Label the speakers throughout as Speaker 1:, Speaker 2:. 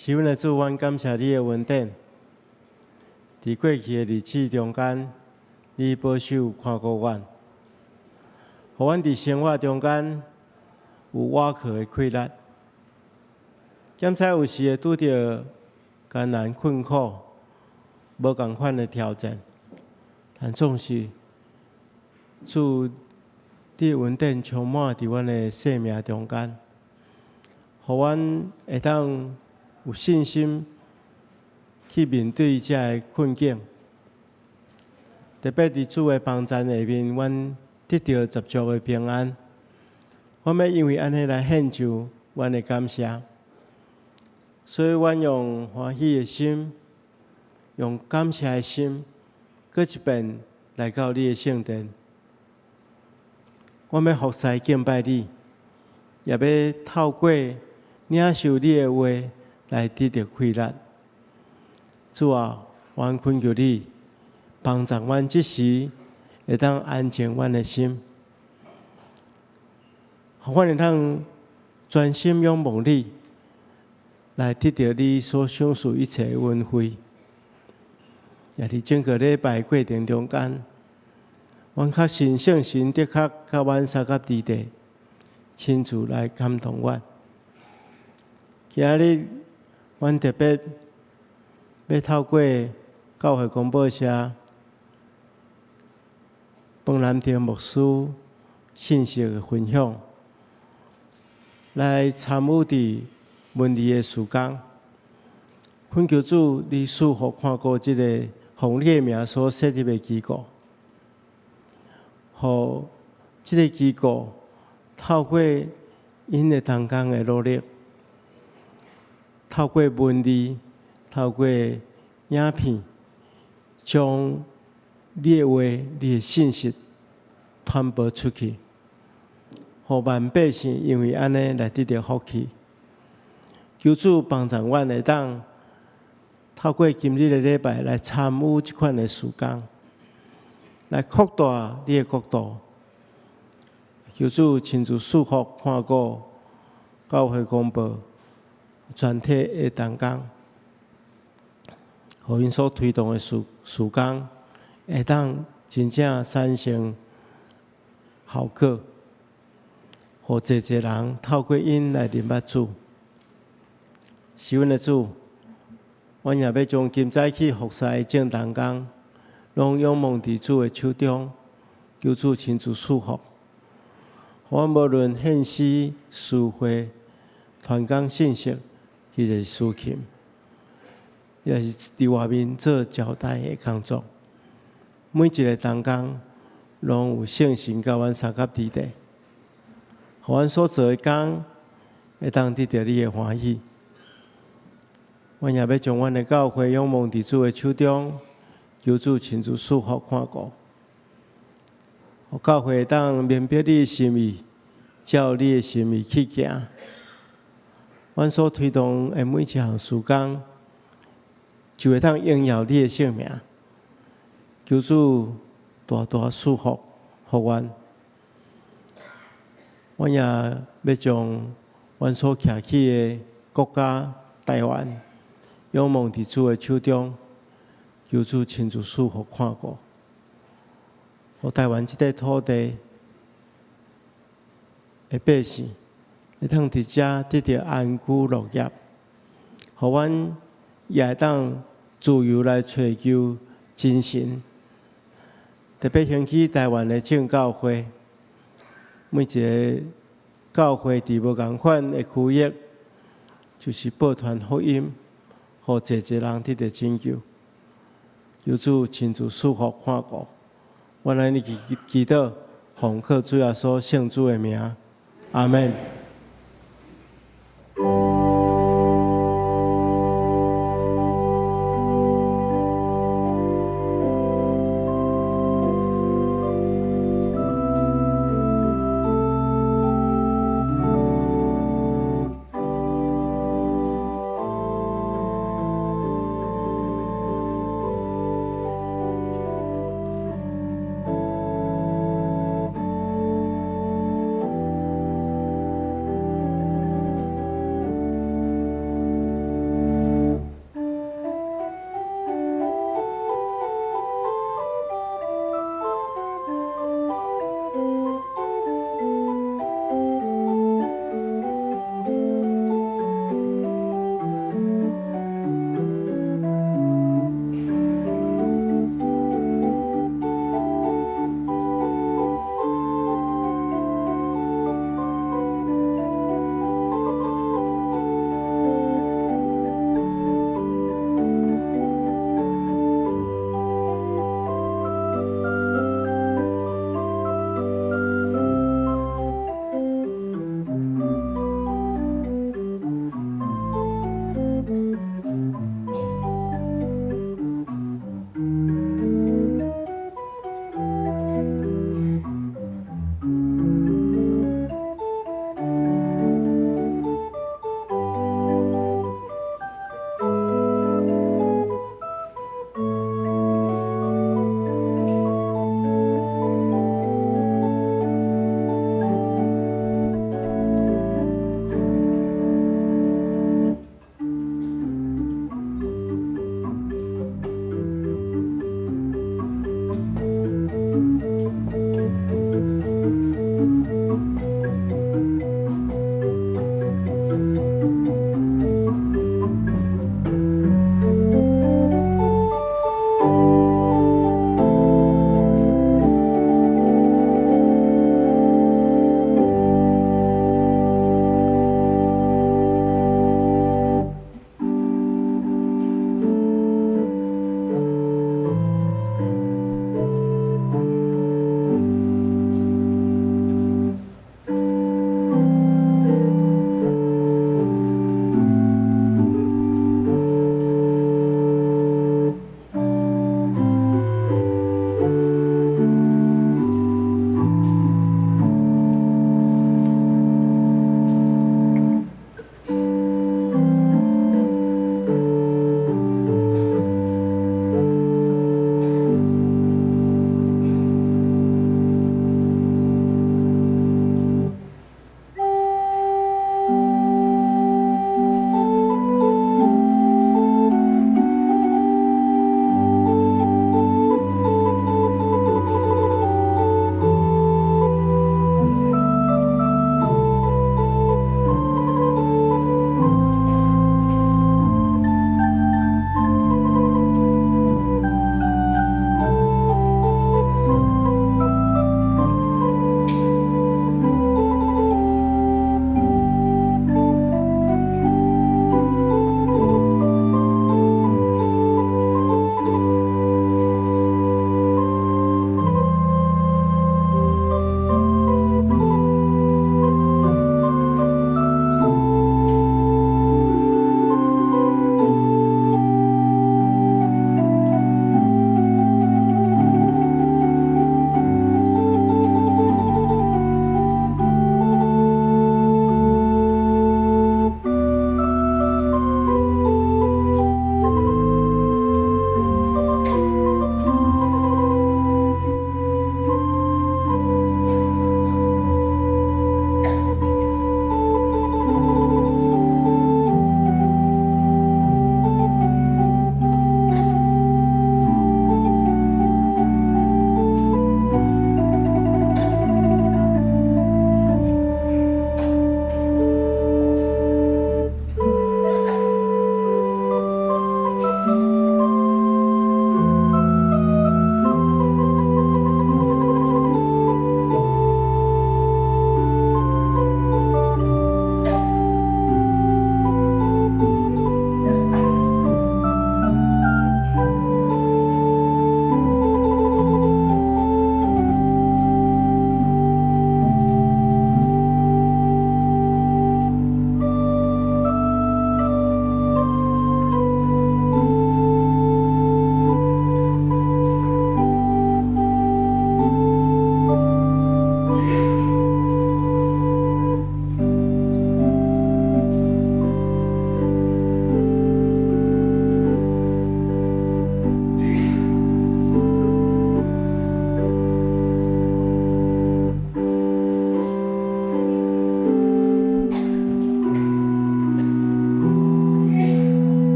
Speaker 1: 是阮的主，阮感謝你的恩典。佇過去的日子中間，你保守看顧阮，予阮佇生活中間有倚靠的氣力。兼且有時會拄著艱難困苦、無仝款的挑戰，但總是主你的恩典充滿佇阮的生命中間，予阮會當有信心去面對這个困境。特別佇主的幫贊下面，阮得著十足的平安。阮欲因為按呢來獻上阮的感謝，所以阮用歡喜的心，用感謝的心，閣一遍來到你的聖殿。阮欲服侍敬拜你，也欲透過領受你的話來得著氣力。主啊，阮懇求你幫助阮這時會當安靜阮的心，予阮會當專心仰望你，來得著你所賞賜一切的恩惠。也佇整個禮拜過程中間，阮確信聖神的確佮阮相佮佇咧，親自來感動阮。今仔日，阮特別欲透過教會公報社彭南亭牧師信息的分享，來參與佇文字的事工。懇求主，你賜福看顧這個奉你的名所設立的機構，予這个機構透過𪜶的同工的努力，透過文字，透過影片，將你的話、你的信息傳播出去，予萬百姓因為按呢來得著福氣。求主幫助阮會當透過今日的禮拜來參與這款的事工，來擴大你的國度。求主親自賜福看顧教會公報全體的同工，予𪜶所推動的事工，會當真正產生效果，予濟濟人透過𪜶來認捌主。是阮的主，阮也欲將今早起服侍的眾同工，攏仰望佇主的手中，求主親自賜福。予阮無論獻詩、詩會、傳講信息，或者是司琴，抑是佇外面做招待的工作，每一个同工攏有聖神佮阮相佮佇咧，予阮所做的工會當得著你的歡喜。阮也欲將阮的教會仰望佇主的手中，求主親自賜福看顧，予教會會當明白你的心意，照你的心意去行。阮所推動的每一項事工，就會當榮耀你的聖名。求主大大賜福予阮。阮也欲將阮所徛起的國家台灣，仰望佇主的手中，求主親自賜福看顧，予台灣這塊土地的百姓，會當佇遮得著安居樂業，予阮也會當自由來揣求真神。特別興起台灣的眾教會，每一个教會佇無仝款的區域，就是報傳福音，予濟濟人得著拯救。求主親自賜福看顧，阮按呢祈禱，奉靠主耶穌聖子的名，阿們。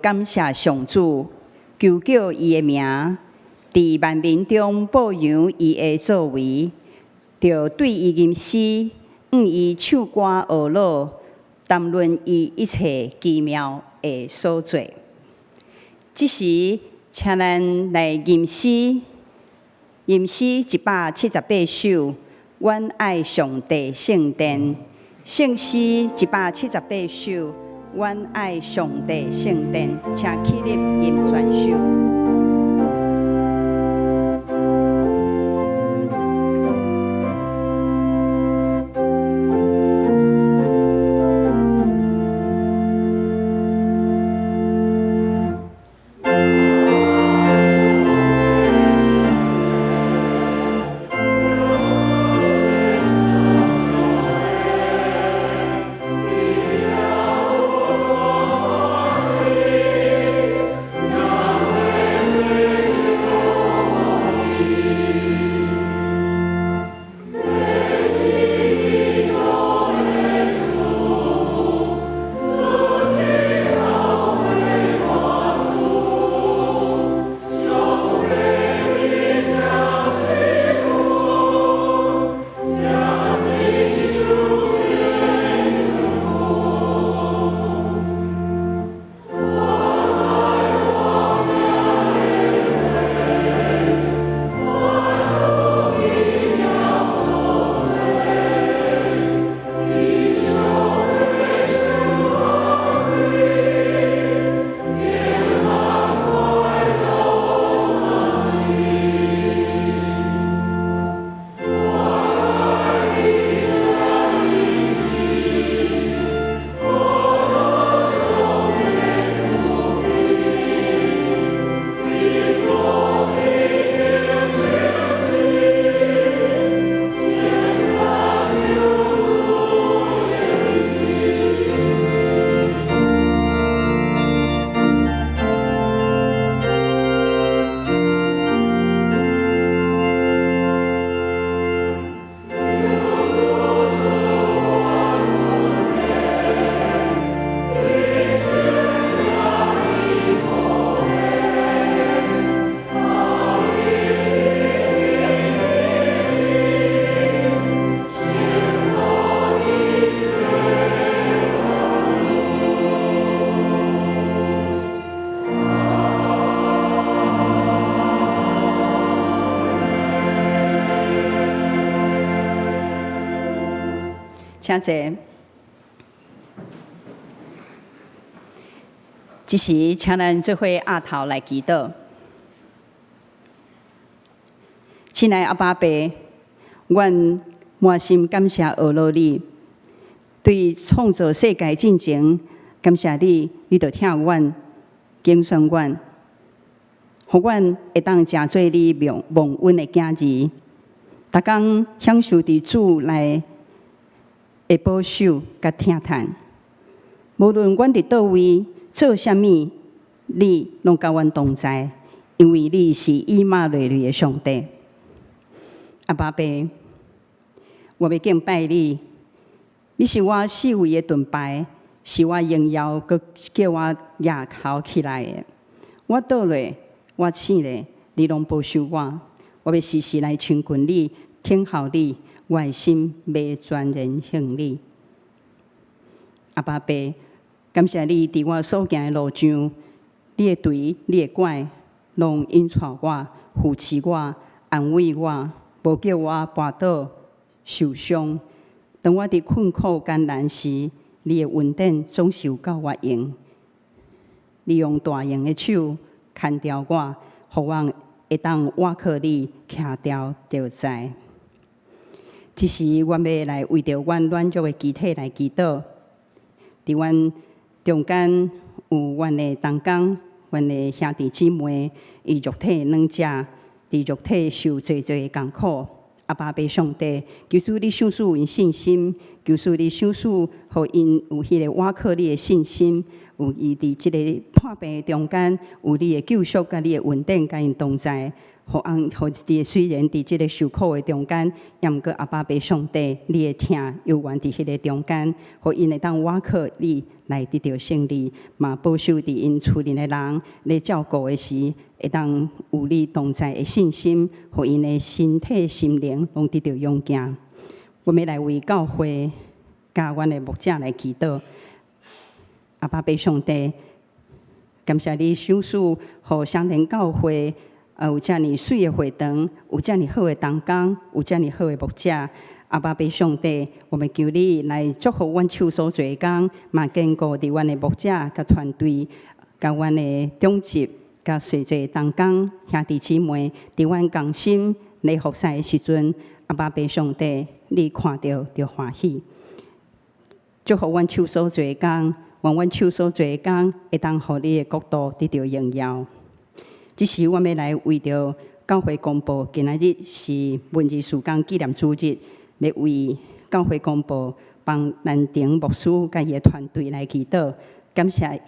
Speaker 2: 感謝上主，求叫伊的名，佇萬民中報揚伊的作為，著對伊吟詩，向伊唱歌呵咾，談論伊一切奇妙的所作。這時，請咱來吟詩，吟詩178首，阮愛上帝聖殿。聖詩178首，阮愛上帝聖殿，請起立吟全首。請坐。這時，請咱做伙徛頭來祈禱。親愛阿爸父，阮滿心感謝呵咾你，對創造世界進前，感謝你，你就疼阮、揀選阮，予阮會當成做你蒙恩的囝兒，逐工享受佇主內的保守佮疼嘆。無論阮佇佗位做啥物，你攏佮阮同在，因為你是以馬內利的上帝。阿爸父，我欲敬拜你，你是我四圍的盾牌，是我榮耀，閣叫我舉頭起來的。我倒落，我醒咧，你攏保守我。我欲時時來親近你，等候你，我的心欲全然向你。阿爸父，感謝你佇我所行的路上，你的槌，你的拐，攏引帶我、扶持我、安慰我，無叫我跋倒受傷。當我佇困苦艱難時，你的恩典總是有夠我用。你用大能的手牽牢我，予我會當倚靠你，徛牢著在。這時，阮欲來為著阮軟弱的肢體來祈禱。佇阮中間有阮的同工，阮的兄弟姊妹，伊肉體軟弱，佇肉體受濟濟的艱苦。阿爸父上帝，求主你賞賜𪜶信心，求主你賞賜，予𪜶有彼个倚靠你的信心，有伊佇這个破病的中間，有你的救贖佮你的恩典佮𪜶同在。予翁，予佇雖然佇這个受苦的中間，猶毋過阿爸父上帝，你的疼猶原佇彼个中間，予𪜶會當倚靠你來得著勝利，嘛保守佇𪜶厝內的人咧照顧的時，會當有你同在的信心，予𪜶的身體心靈攏得著勇健。阮欲來為教會佮阮的牧者來祈禱，阿爸父上帝，感謝你賞賜，予雙連教會。有遮爾媠的會堂，有遮爾好的同工，有遮爾好的牧者。阿爸父上帝，我們求你來祝福阮手所做的工，嘛堅固佇阮的牧者佮團隊，佮阮的長執，佮濟濟同工兄弟姊妹，佇阮同心來服侍的時陣，阿爸父上帝，你看著就歡喜。祝福阮手所做的工，願阮手所做的工會當予你的國度得著榮耀。這時，我欲來為著教會公報，今仔日是文字事工紀念主日，欲為教會公報幫蘭亭牧師佮伊的團隊來祈禱，感謝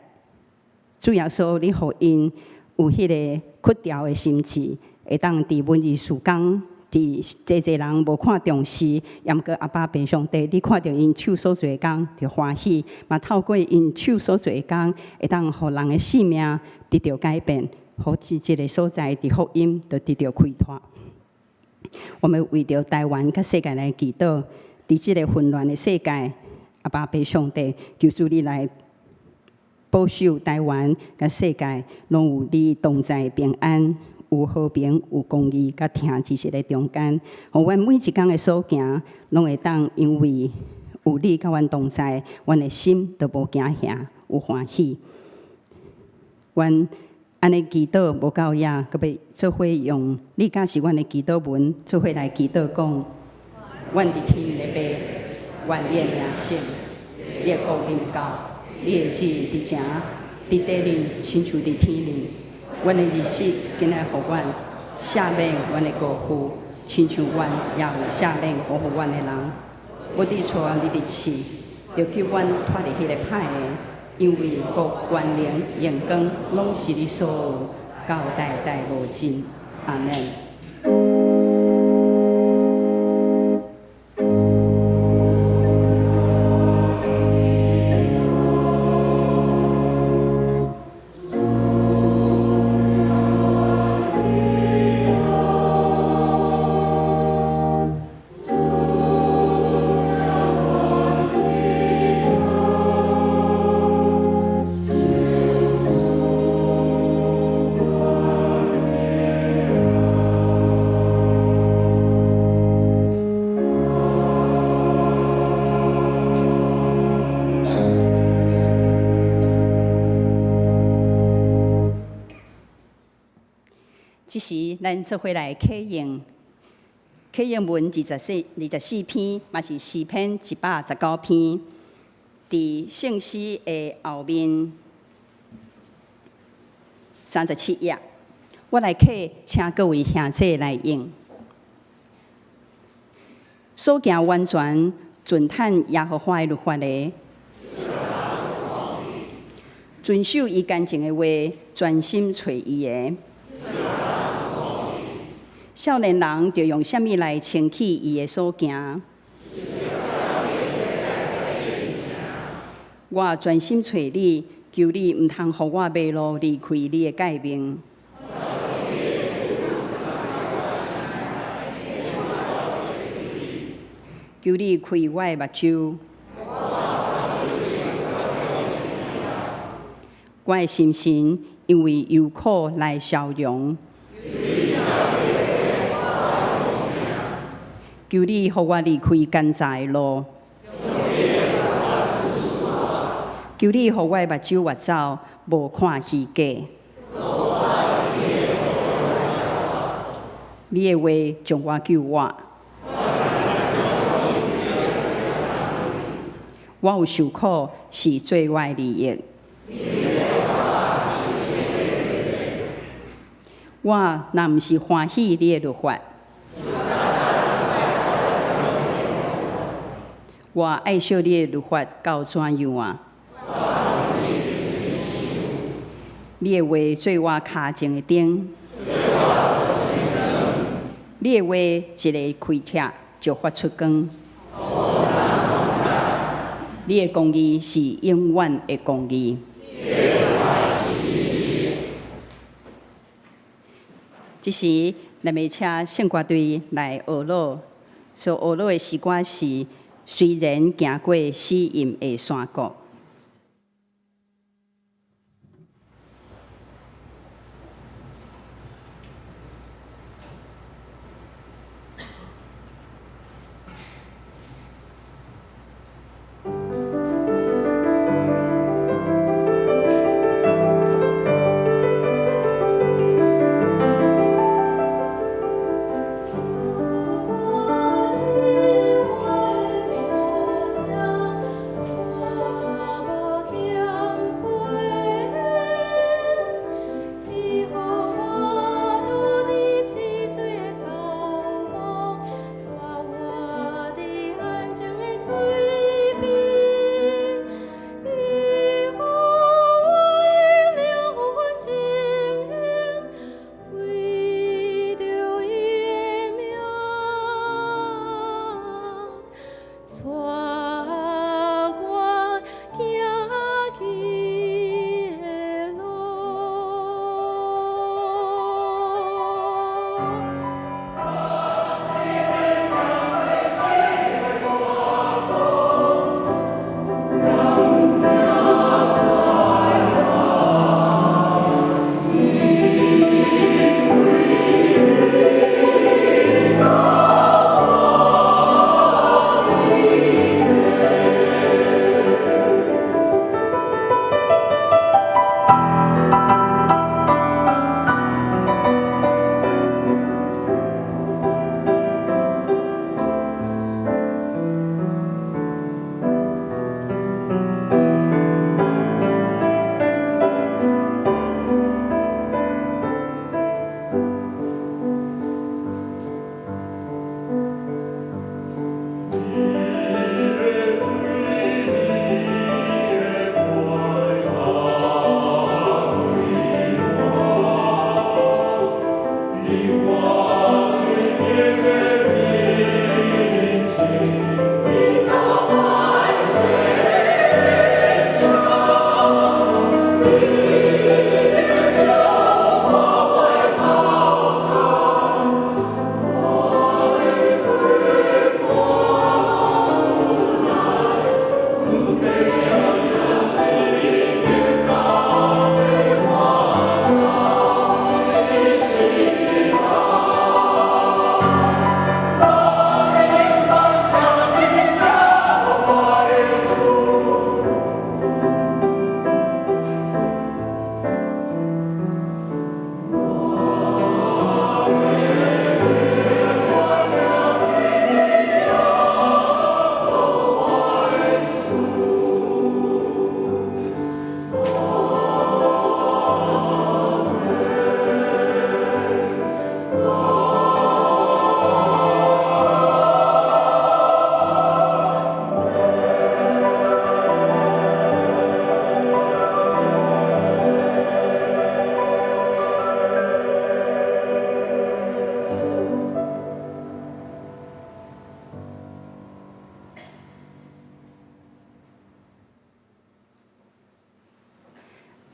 Speaker 2: 主耶穌，你予𪜶有彼个屈條的心志，會當佇文字事工，佇濟濟人無看重時，猶毋過阿爸父上帝，你看著𪜶手所做的工就歡喜，嘛透過𪜶手所做的工，會當予人的性命得著改變。予這個所在佇福音就得著開拓。我們為著台灣佮世界來祈禱，佇這個混亂的世界，阿爸父上帝，求主你來保守台灣佮世界，攏有你同在平安，有和平、有公義佮疼知識的中間。予阮每一工的所行，攏會當因為有你佮阮同在，阮的心就無驚嚇，有歡喜。阮按呢祈禱無夠遐，閣欲做伙用，你敢是阮的祈禱文，做伙來祈禱講：阮佇天的父，願你的名聖，你的國臨到，你的旨意佇前，佇地面親像佇天裡。阮的日食今仔予阮，赦免阮的過負，親像阮也有赦免辜負阮的人。無致予阮入試，著救阮脫離彼个歹的。因為國權能榮光攏是你所有，到代代無盡。阿們。這時，咱做伙來啟用啟應文24篇，嘛是詩篇119篇，佇聖詩的後面37頁。我來啟，請各位兄弟來應。所行完全，盡坦耶和華的律法的，遵守伊乾淨的話，專心揣伊的。少年人著用啥物來清去伊的所行？我專心揣你，求你毋通予我迷路離開你的誡命。求你開我的目睭，我的心神因為憂苦來消融。求你予我離開奸詐的路，求你予我的目睭越走，無看虛假。你的話將我救活，我有受苦是做我的利益。我若毋是歡喜你的律法，我愛惜你的律法到怎樣啊？你的話做我跤前的燈，你的話一个開拆就發出光。你的公義是永遠的公義。這時，咱欲請聖歌隊來學樂，所學樂的詩歌是《雖然行過死蔭的山谷》。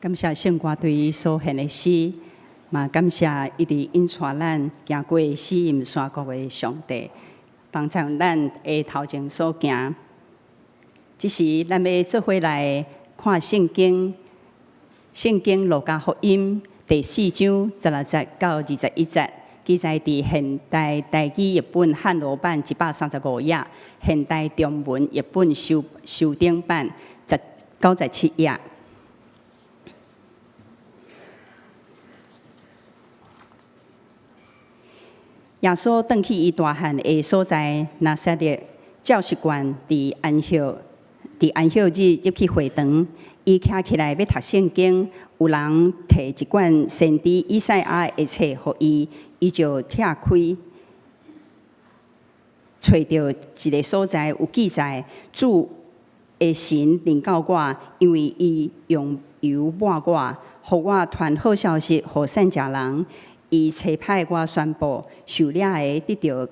Speaker 2: 感謝聖歌隊所獻的詩，嘛感謝一直引帶咱行過死蔭山谷的上帝，幫助咱的頭前所行。這時，咱欲做伙來看聖經，聖經路加福音第四章十六節到21節，記載佇現代台語譯本漢羅版135頁，現代中文譯本修修訂版97頁。耶穌轉去伊大漢的所在拿撒勒，照習慣佇安息日入去會堂，伊徛起來欲讀聖經，有人提一卷先知以賽亞的冊予伊，伊就拆開。揣著一个所在有記載，主的神臨到我，因為伊用油抹我，予我傳好消息予散食人。伊差派我宣布受掠的得著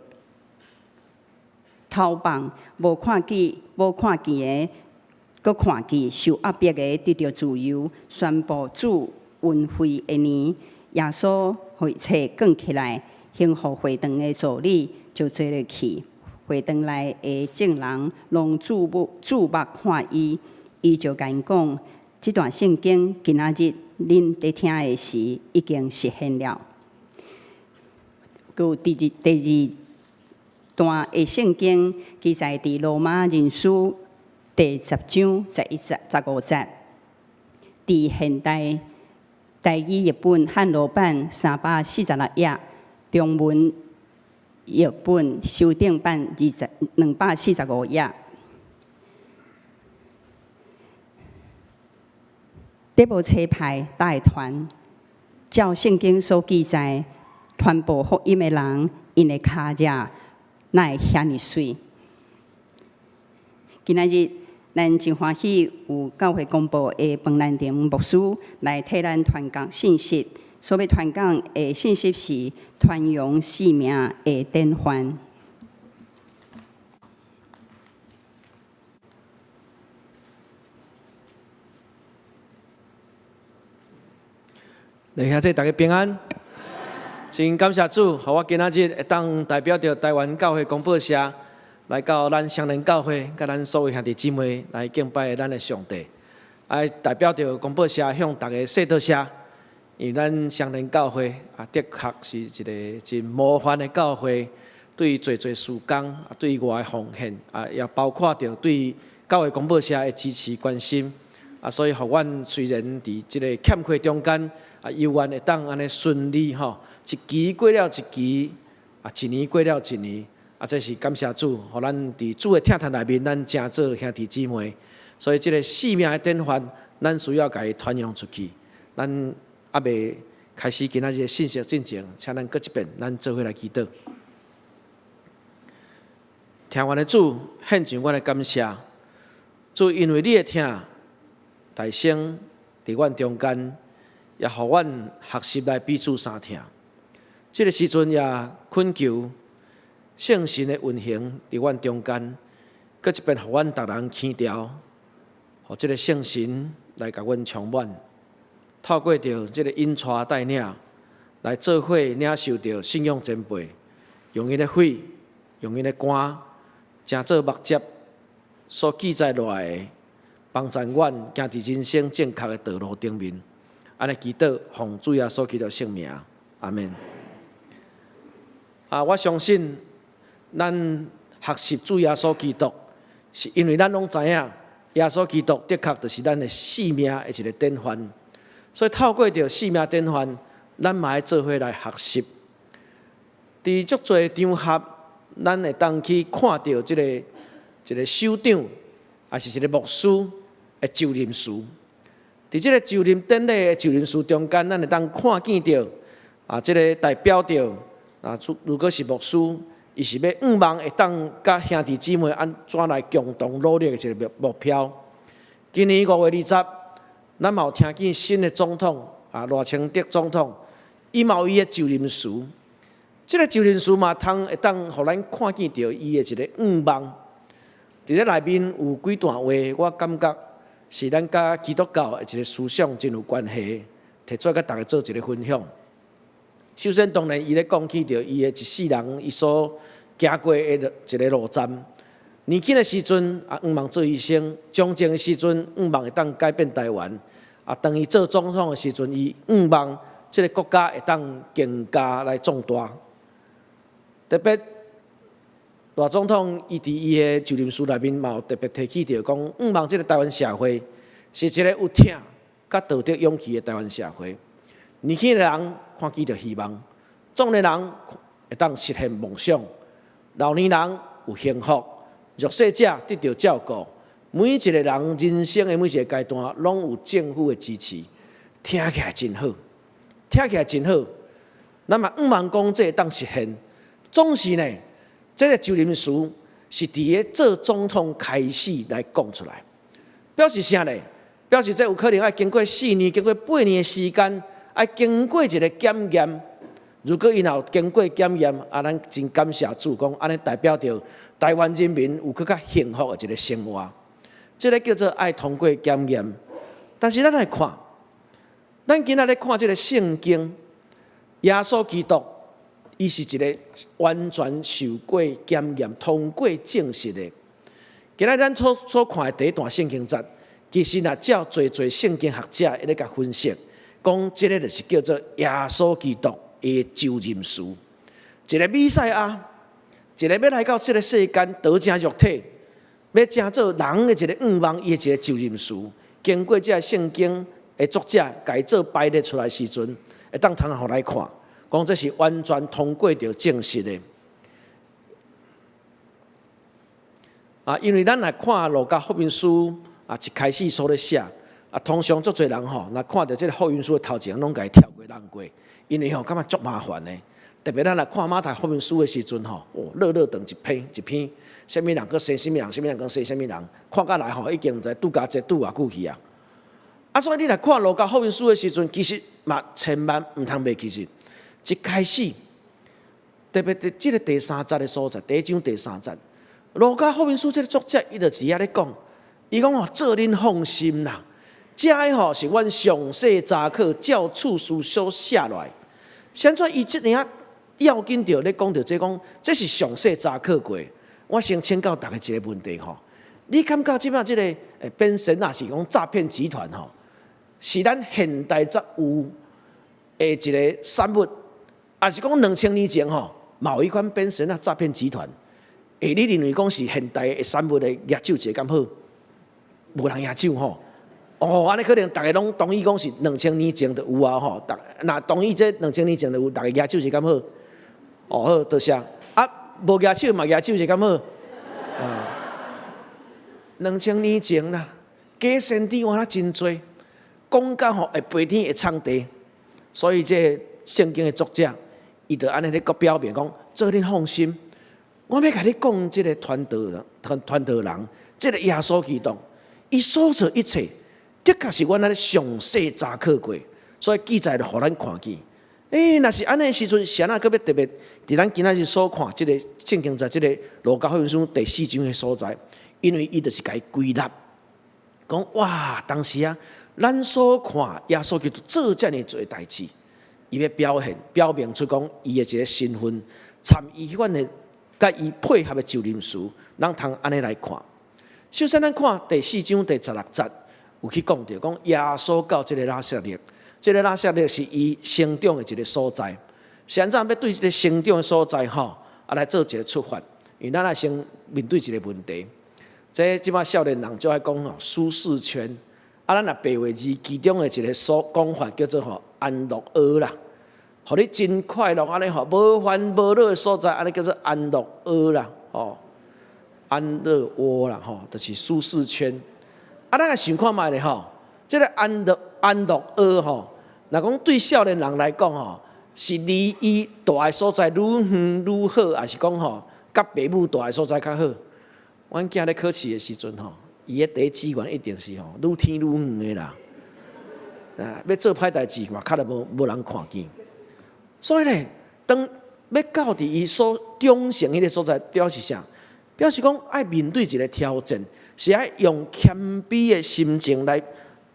Speaker 2: 釋放，無看見的閣看見，受壓迫的得著自由，宣布主恩惠的年。耶穌予伊冊卷起來，吩咐會堂的助理就坐落去。會堂內的眾人攏注目看伊，伊就共𪜶講：這段聖經今仔日恁佇聽的時已經實現了。閣有第二段的聖經記載佇羅馬人書第10章11節15節，佇現代台語譯本漢羅版346頁，中文譯本修訂版245頁。得無差派，焦會傳？照聖經所記載，傳播福音的人，𪜶的跤跡哪會遐爾媠？今仔日咱真歡喜有教會公報的彭蘭亭牧師來替咱傳講信息。所欲傳講的信息是傳揚使命的典範。
Speaker 3: 弟兄姊妹大家平安，真感謝主，予我今仔日會當代表著台灣教會公報社來到咱雙連教會，佮咱所有兄弟姊妹來敬拜咱的上帝。啊，代表著公報社向大家說多謝，因為咱雙連教會啊，的確是一个真模範的教會，對濟濟事工啊，對外的奉獻啊，也包括著對教會公報社的支持關心啊，所以予阮雖然佇這个欠缺中間。啊，猶原會當按呢順利吼，一期過了一期，啊，一年過了一年，啊，這是感謝主，予咱佇主的疼痛內面，咱成做兄弟姊妹。所以這个使命的典範，咱需要共伊傳揚出去。咱猶未開始今仔日的信息進前，請咱閣一遍，咱做伙來祈禱。疼阮的主，獻上阮的感謝。主，因為你的疼，誕生佇阮中間。也予阮學習來彼此相疼。這个時陣也懇求聖神的運行佇阮中間，閣一遍予阮逐人輕調，予這个聖神來共阮充滿，透過著這个引帶帶領，來做伙領受著信仰前輩，用𪜶的血，用𪜶的肝，成做目汁所記載落來的，幫助阮行佇人生正確的道路頂面。按呢祈禱，奉主耶穌基督聖名，阿們。啊，我相信咱學習主耶穌基督，是因為咱攏知影耶穌基督的確就是咱的使命的一个典範。所以透過著使命典範，咱嘛愛做伙來學習。佇足濟場合，咱會當去看著這个一个首長，抑是一个牧師的就任詞。佇這个就任典禮的就任詞中間，咱會當看見著啊，這个代表著啊，如果是牧師，伊是欲向望會當佮兄弟姊妹按怎來共同努力的一个目標。今年5月20，咱嘛有聽見新的總統啊，賴清德總統，伊嘛有伊的就任詞。這个就任詞嘛，通會當予咱看見著伊的一个向望。佇這內面有幾段話，我感覺。是咱佮基督教的一个思想真有關係，提出來佮大家做一个分享。首先，當然伊咧講起著伊的一世人，伊所行過的一个路站。年輕的時陣啊，向望做醫生；從政的時陣，向望會當改變台灣。啊，當伊做總統的時陣，伊向望這个國家會當更加來壯大。特別賴總統伊佇伊的就任詞內面嘛有特別提起著講，向望這个台灣社會是一个有疼佮道德勇氣的台灣社會。年輕的人看見著希望，壯年人會當實現夢想，老年人有幸福，弱勢者得著照顧。每一个人人生的每一个階段，攏有政府的支持，聽起來真好，聽起來真好。咱嘛向望講這會當實現，總是呢。這个就任詞是佇咧做總統開始來講出來，表示啥呢？表示這有可能愛經過4年、經過8年的時間，愛經過一個檢驗。如果𪜶若有經過檢驗，啊，咱真感謝主，講按呢代表著台灣人民有閣較幸福的一個生活。這个叫做愛通過檢驗。但是咱來看，咱今仔咧看這个聖經，耶穌基督，伊是一个完全受過檢驗、通過證實的。今仔咱所看的第一段聖經節，其實若照濟濟聖經學者咧共分析，講這个就是叫做耶穌基督的就任詞，一个彌賽亞，一个欲來到這个世間道成肉體，欲成做人的一个願望，伊的一个就任詞，經過這个聖經的作者共伊做排列出來時陣，會當通予來看，講這是完全通過著證實的。啊，因為咱來看路加福音書啊，一開始所咧寫啊，通常足濟人吼，若看著這个福音書的頭前，攏共伊跳過繞過，因為吼感覺足麻煩的。特別咱來看馬太福音書的時陣吼，哦，落落長一篇一篇，啥物人閣生啥物人，啥物人閣生啥物人，看甲來吼已經毋知拄加濟拄偌久去啊。啊，所以你來看路加福音書的時陣，其實嘛千萬毋通袂記得，一開始特別佇這个第三節的所在，第一章第三節，路加福音書這个作者伊就佇遐咧講，伊講吼，做恁放心啦，這个吼是阮上細查考照次序所寫落來，啥怎伊這爾要緊著咧講著這講，這是上細查考過。我先請教大家一个問題吼，你感覺這擺這个變身啊是講詐騙集團吼，是咱現代才有的一个產物，抑是講2000年前吼，嘛有彼款變身啊詐騙集團？欸，你認為講是現代的產物的舉手一下敢好？無人舉手吼。哦，按呢可能逐家攏同意講是兩千年前就有啊吼。逐若同意這兩千年前就有，逐家舉手一下敢好？哦好，多謝。啊，無舉手嘛舉手一下敢好？啊，2000年前啦，假先知原來真濟，講甲吼會飛天會藏地，所以這聖經的作者，伊就按呢咧閣表明講，做恁放心，我欲共你講這个傳道人，傳傳道人，這个耶穌基督，伊所做一切，的確是阮按呢詳細查考過，所以記載就予咱看見。欸，若是按呢時陣，啥人閣欲特別佇咱今仔日所看這个聖經在這个路加福音書第四章的所在，因為伊就是共伊歸納，講哇，當時啊，咱所看耶穌基督做遮爾濟代誌，伊欲表現表明出講伊的一个身份，參伊彼款的佮伊配合的就任詞，咱通按呢來看。首先，咱看第四章第16節，有去講著講耶穌到這个拿撒勒，這个拿撒勒是伊成長的一个所在。是按怎欲對這个成長的所在吼，啊來做一个出發？因為咱愛先面對一个問題。這這擺少年人就愛講吼舒適圈，啊，咱若白話字其中的一个所講法叫做吼安樂窩啦，予你真快樂按呢吼，無煩無惱的所在，按呢叫做安樂窩啦，吼，安樂窩啦，吼，就是舒適圈。啊，咱來想看覓咧吼，這个安樂窩吼，若講對少年人來講吼，是離伊蹛的所在愈遠愈好，抑是講吼，佮爸母蹛的所在較好？阮囝咧考試的時陣吼，伊的第一志願一定是吼愈天愈遠的啦。啊，欲做歹代誌嘛，較來無人看見。所以咧，當欲到佇伊所長成彼个所在，表示啥？表示講愛面對一个挑戰，是愛用謙卑的心情來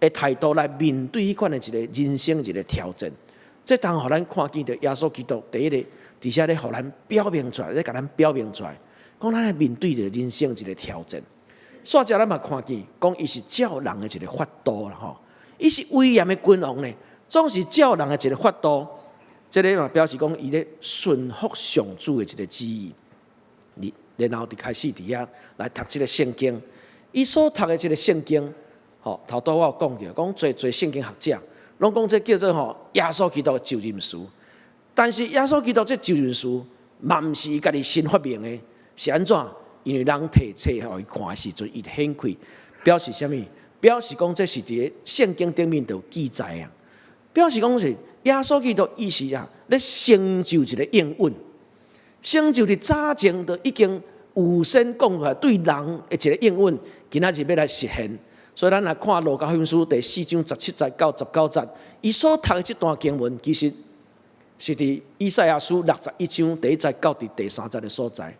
Speaker 3: 的態度來面對彼款的一个人生一个挑戰。這當予咱看見著耶穌基督第一个佇遮咧，予咱表明出來，咧共咱表明出來，講咱愛面對著人生一个挑戰。煞者咱嘛看見，講伊是照人的一个法度啦吼，伊是威嚴的君王呢，總是照人的一个法度。這个嘛表示講伊咧順服上主的一个旨意。然後就開始佇遐來讀這个聖經，伊所讀的這个聖經，吼頭拄我有講著，講濟濟聖經學者攏講這叫做吼耶穌基督的就任詞。但是耶穌基督這就任詞嘛毋是伊家己新發明的，是按怎？因為人提冊予伊看的時陣，伊就顯開，表示啥物？表示講這是佇咧聖經頂面就有記載啊。表示講是耶穌基督伊是啊，咧成就一个應允。成就佇早前就已經預先講出來對人的一個應允，今仔日欲來實現。所以咱來看路加福音書第四章十七節到十九節，伊所讀的這段經文，其實是佇以賽亞書六十一章第一節到佇第三節的所在。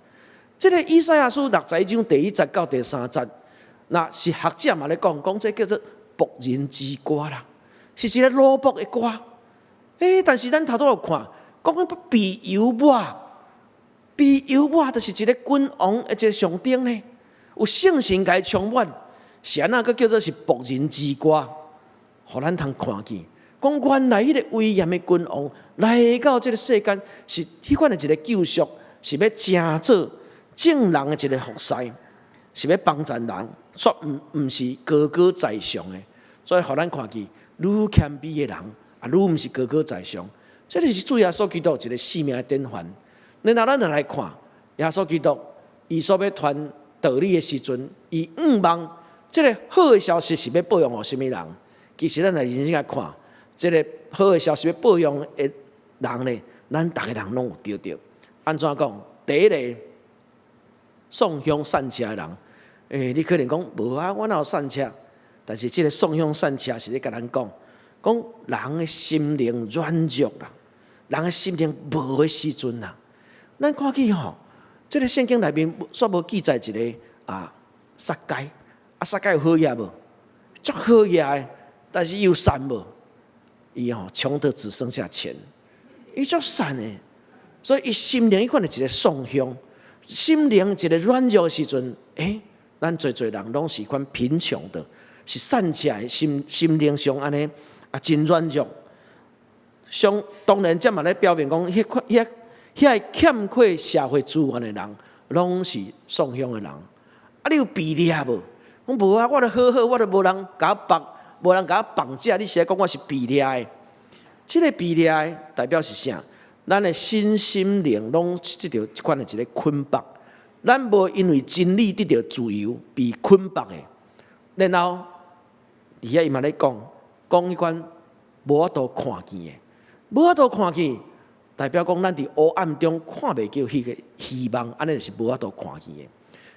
Speaker 3: 這个以賽亞書六十一章第一節到第三節，若是學者嘛咧講，講這叫做僕人之歌啦，是一个奴僕的歌。欸，但是咱頭拄有看，講彼被油抹，被油抹就是一个君王的一个象徵呢，有聖神共伊充滿，是按怎閣叫做是僕人之歌？予咱通看見，講原來彼个威嚴的君王來到這个世間，是彼款的一个救贖，是欲成做眾人的一个服侍，是欲幫助人，煞毋是高高在上的。所以，予咱看見，愈謙卑的人，啊，愈毋是高高在上。這就是主耶穌基督一个生命的典範。然後，咱就來看耶穌基督，伊所欲傳道理的時陣，伊向望這个好的消息是欲報揚予啥物人？其實，咱來認真來看，這个好的消息欲報揚的人呢，咱逐个人攏有著著。按怎講？第一个，喪享散赤的人，欸，你可能講無啊，我哪有散赤？但是這个喪享散赤是咧共咱講，講人的心靈軟弱啦，人的心靈無的時陣啦。咱看見吼，這个聖經內面煞無記載一个啊撒該，啊撒該有好額無？足好額的，但是伊有散無？伊吼窮得只剩下錢，伊足散的，所以伊心靈彼款的一个喪享，心靈一个軟弱的時陣，欸，咱濟濟人攏是款貧窮的，是散起來心靈上按呢啊真軟弱。上當然，這嘛咧表明講，彼款彼遐个欠缺社會資源的人，攏是喪享的人。啊，你有被掠無？講無啊，我著好好，我著無人共我綁，無人共我綁架。你是咧講我是被掠的？這个被掠的代表是啥？咱的身心靈攏得著這款的一个捆綁，咱無因為真理得著自由被捆綁的。然後，佇遐伊嘛咧講，講彼款無法度看見的，無法度看見，代表講咱佇黑暗中看袂著彼个希望，按呢就是無法度看見的。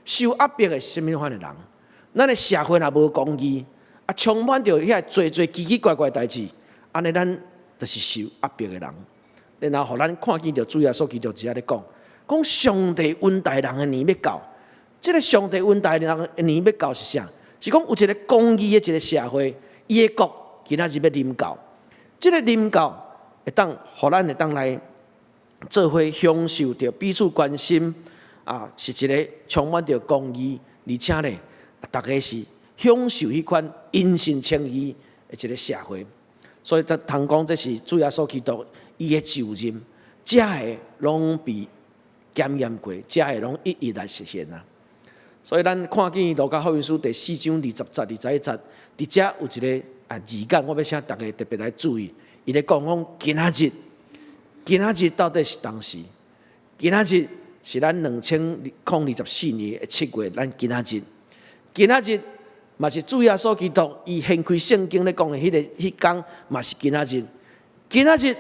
Speaker 3: 受壓迫的是啥物款的人？咱的社會若無公義，啊，充滿著遐濟濟奇奇怪怪代誌，按呢咱就是受壓迫的人。然後，予咱看見著主耶穌基督佇遐咧講，講上帝恩待人的年欲到。這个上帝恩待人的年欲到是啥？是講有一个公義的一个社會，伊的國今仔日欲臨到。這个臨到會當予咱會當來做伙享受著彼此關心，啊，是一个充滿著公義，而且呢，逐家是享受彼款因信稱義的一个社會。所以，才通講這是主耶穌基督伊的就任，這个攏被檢驗過，這个攏一一來實現啊。所以，咱看見路加福音書第四章二十節、二十一節，佇遮有一个啊字眼，我欲請逐家特別來注意。伊咧講講今仔日，今仔日到底是當時？今仔日是咱2024年的7月，咱今仔日，今仔日嘛是主耶穌基督伊掀開聖經咧講的彼个彼工，嘛是今仔日。今仔日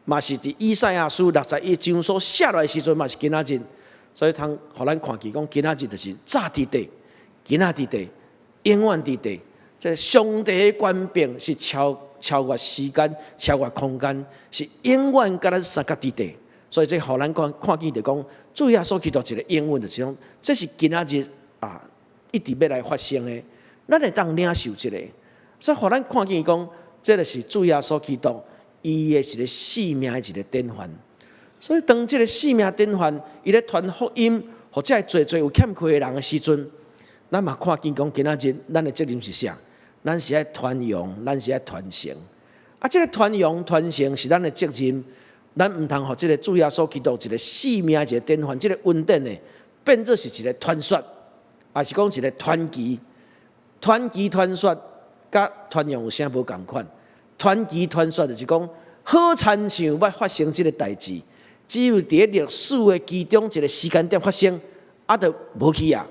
Speaker 3: 嘛是佇以賽亞書六十一章所寫落來的時陣，嘛是今仔日。所以通予咱看見講，今仔日就是早佇地，今仔佇地，永遠佇地。這上帝的權柄是超越時間、超越空間，是永遠佮咱相佮佇地。所以這予咱看看見就講，主耶穌基督一个應允就是講，這是今仔日啊，一直欲來發生的。咱會當領受這个，所以予咱看見講，這个是主耶穌基督伊的一个生命的一个典範。所以當這个生命典範，伊咧傳福音，予這濟濟有欠缺的人的時陣，咱嘛看見講，今仔日咱的責任是啥？咱是愛傳揚，咱是愛傳承。啊，這个傳揚傳承是咱的責任，咱毋通予這个主耶穌基督一個生命一个典範，這个恩典呢，變做是一个傳說，抑是講一个傳奇。傳奇傳說佮傳揚有啥無仝款？傳奇傳說就是講，好親像欲發生這个代誌，只有佇咧歷史的其中一个時間點發生，啊，就無去啊。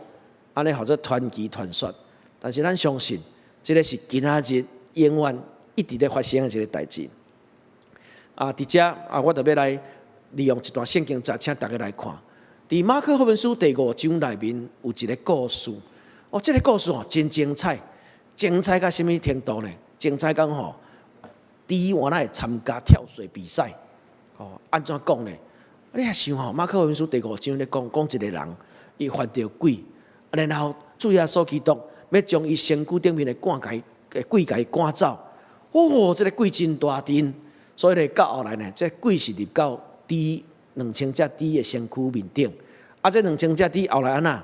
Speaker 3: 按呢號做傳奇傳說。但是咱相信，這个是今仔日永遠一直咧發生的一个代誌。啊，佇遮啊，我就欲來利用一段聖經節，請大家來看。佇馬可福音書第五章內面有一個故事，哦，這個故事哦真精彩，精彩到啥物程度呢？精彩講吼，豬原來會參加跳水比賽，哦，按怎講呢？你若想吼，馬可福音書第五章咧講，講一個人伊犯著鬼，然後主耶穌基督欲將伊身軀頂面的趕共伊鬼共伊趕走，哦，這個鬼真大陣，所以咧到後來呢，這個鬼是入到豬2000隻豬的身軀面頂，啊，這兩千隻豬後來按怎？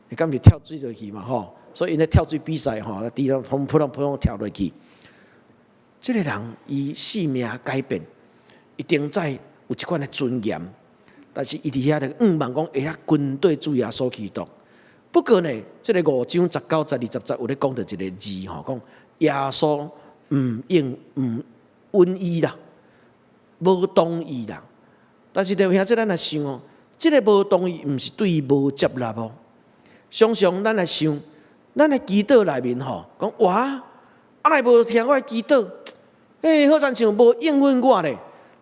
Speaker 3: 會敢是跳水落去嘛吼？所以𪜶咧跳水比賽吼，豬攏砰撲通撲通跳落去。這個人伊性命改變，一定在有一款的尊嚴，但是伊佇遐咧向望講會曉跟對主耶穌基督。不過呢，這個五章19、12、10節有咧講著一個字吼，講耶穌毋應毋允伊啦，無同意啦。但是弟兄姊妹，咱來想哦，這個無同意，毋是對伊無接納哦。常常咱來想，咱的祈禱內面吼，講哇，啊若無聽我的祈禱，欸，好親像無應允我咧。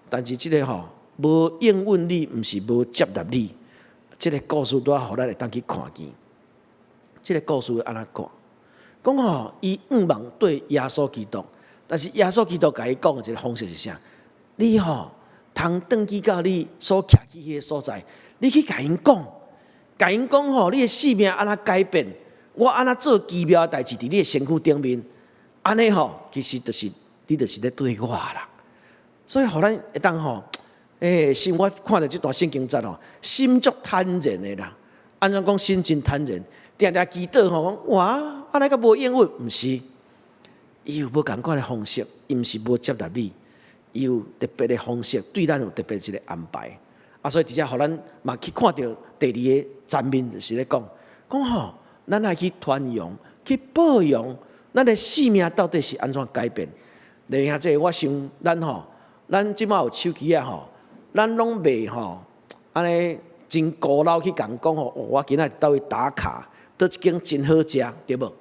Speaker 3: 但是這個吼，無應允你，毋是無接納你。這個故事拄仔予咱會當去看見。這個故事按怎講？講吼，伊向望對耶穌基督，但是耶穌基督共伊講的一個方式是啥？你吼通轉去到你所徛起彼個所在，你去共𪜶講，共𪜶講吼，你的性命按怎改變？我按怎做奇妙的代誌佇你的身軀頂面？按呢吼，其實就是你就是咧對我啦。所以，予咱會當吼，欸，心我看著這段聖經節吼，心足坦然的啦。按怎講心真坦然？定定祈禱吼，講哇，按呢閣無應允？毋是，伊有無仝款的方式，伊毋是無接納你，伊有特別的方式，對咱有特別一個安排。啊，所以佇遮予咱嘛去看著第二個層面，就是咧講，講吼，咱愛去傳揚、去報揚，咱的性命到底是按怎改變？弟兄姊妹，我想咱吼，咱這擺有手機仔吼，咱攏袂吼，按呢真孤老去共講吼，我今仔佇佗位打卡，佗一間真好食，對無？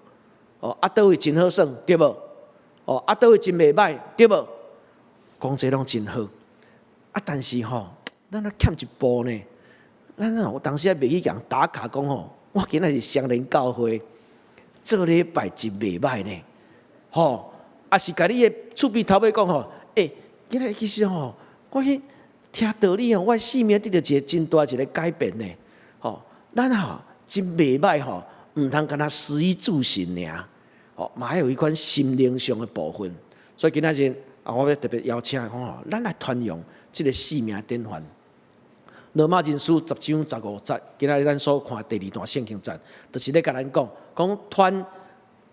Speaker 3: 哦，啊，佗位真好耍，對無？哦，啊，佗位真袂䆀，對無？講這攏真好，啊，但是吼，咱若欠一步呢？咱有當時仔袂去共打卡講吼，我今仔佇雙連教會做禮拜真袂䆀呢，吼，啊是共你的厝邊頭尾講吼，欸，今仔其實吼，我去聽道理吼，我性命得著一個真大一個改變呢，吼，咱吼真袂䆀吼，毋通干焦食衣住行爾，吼，嘛愛有彼款心靈上的部分。所以今仔日啊，我欲特別邀請講吼，咱來傳揚這個性命典範。羅馬人書10章15節，今仔日咱所看第二段聖經節，就是咧共咱講，講傳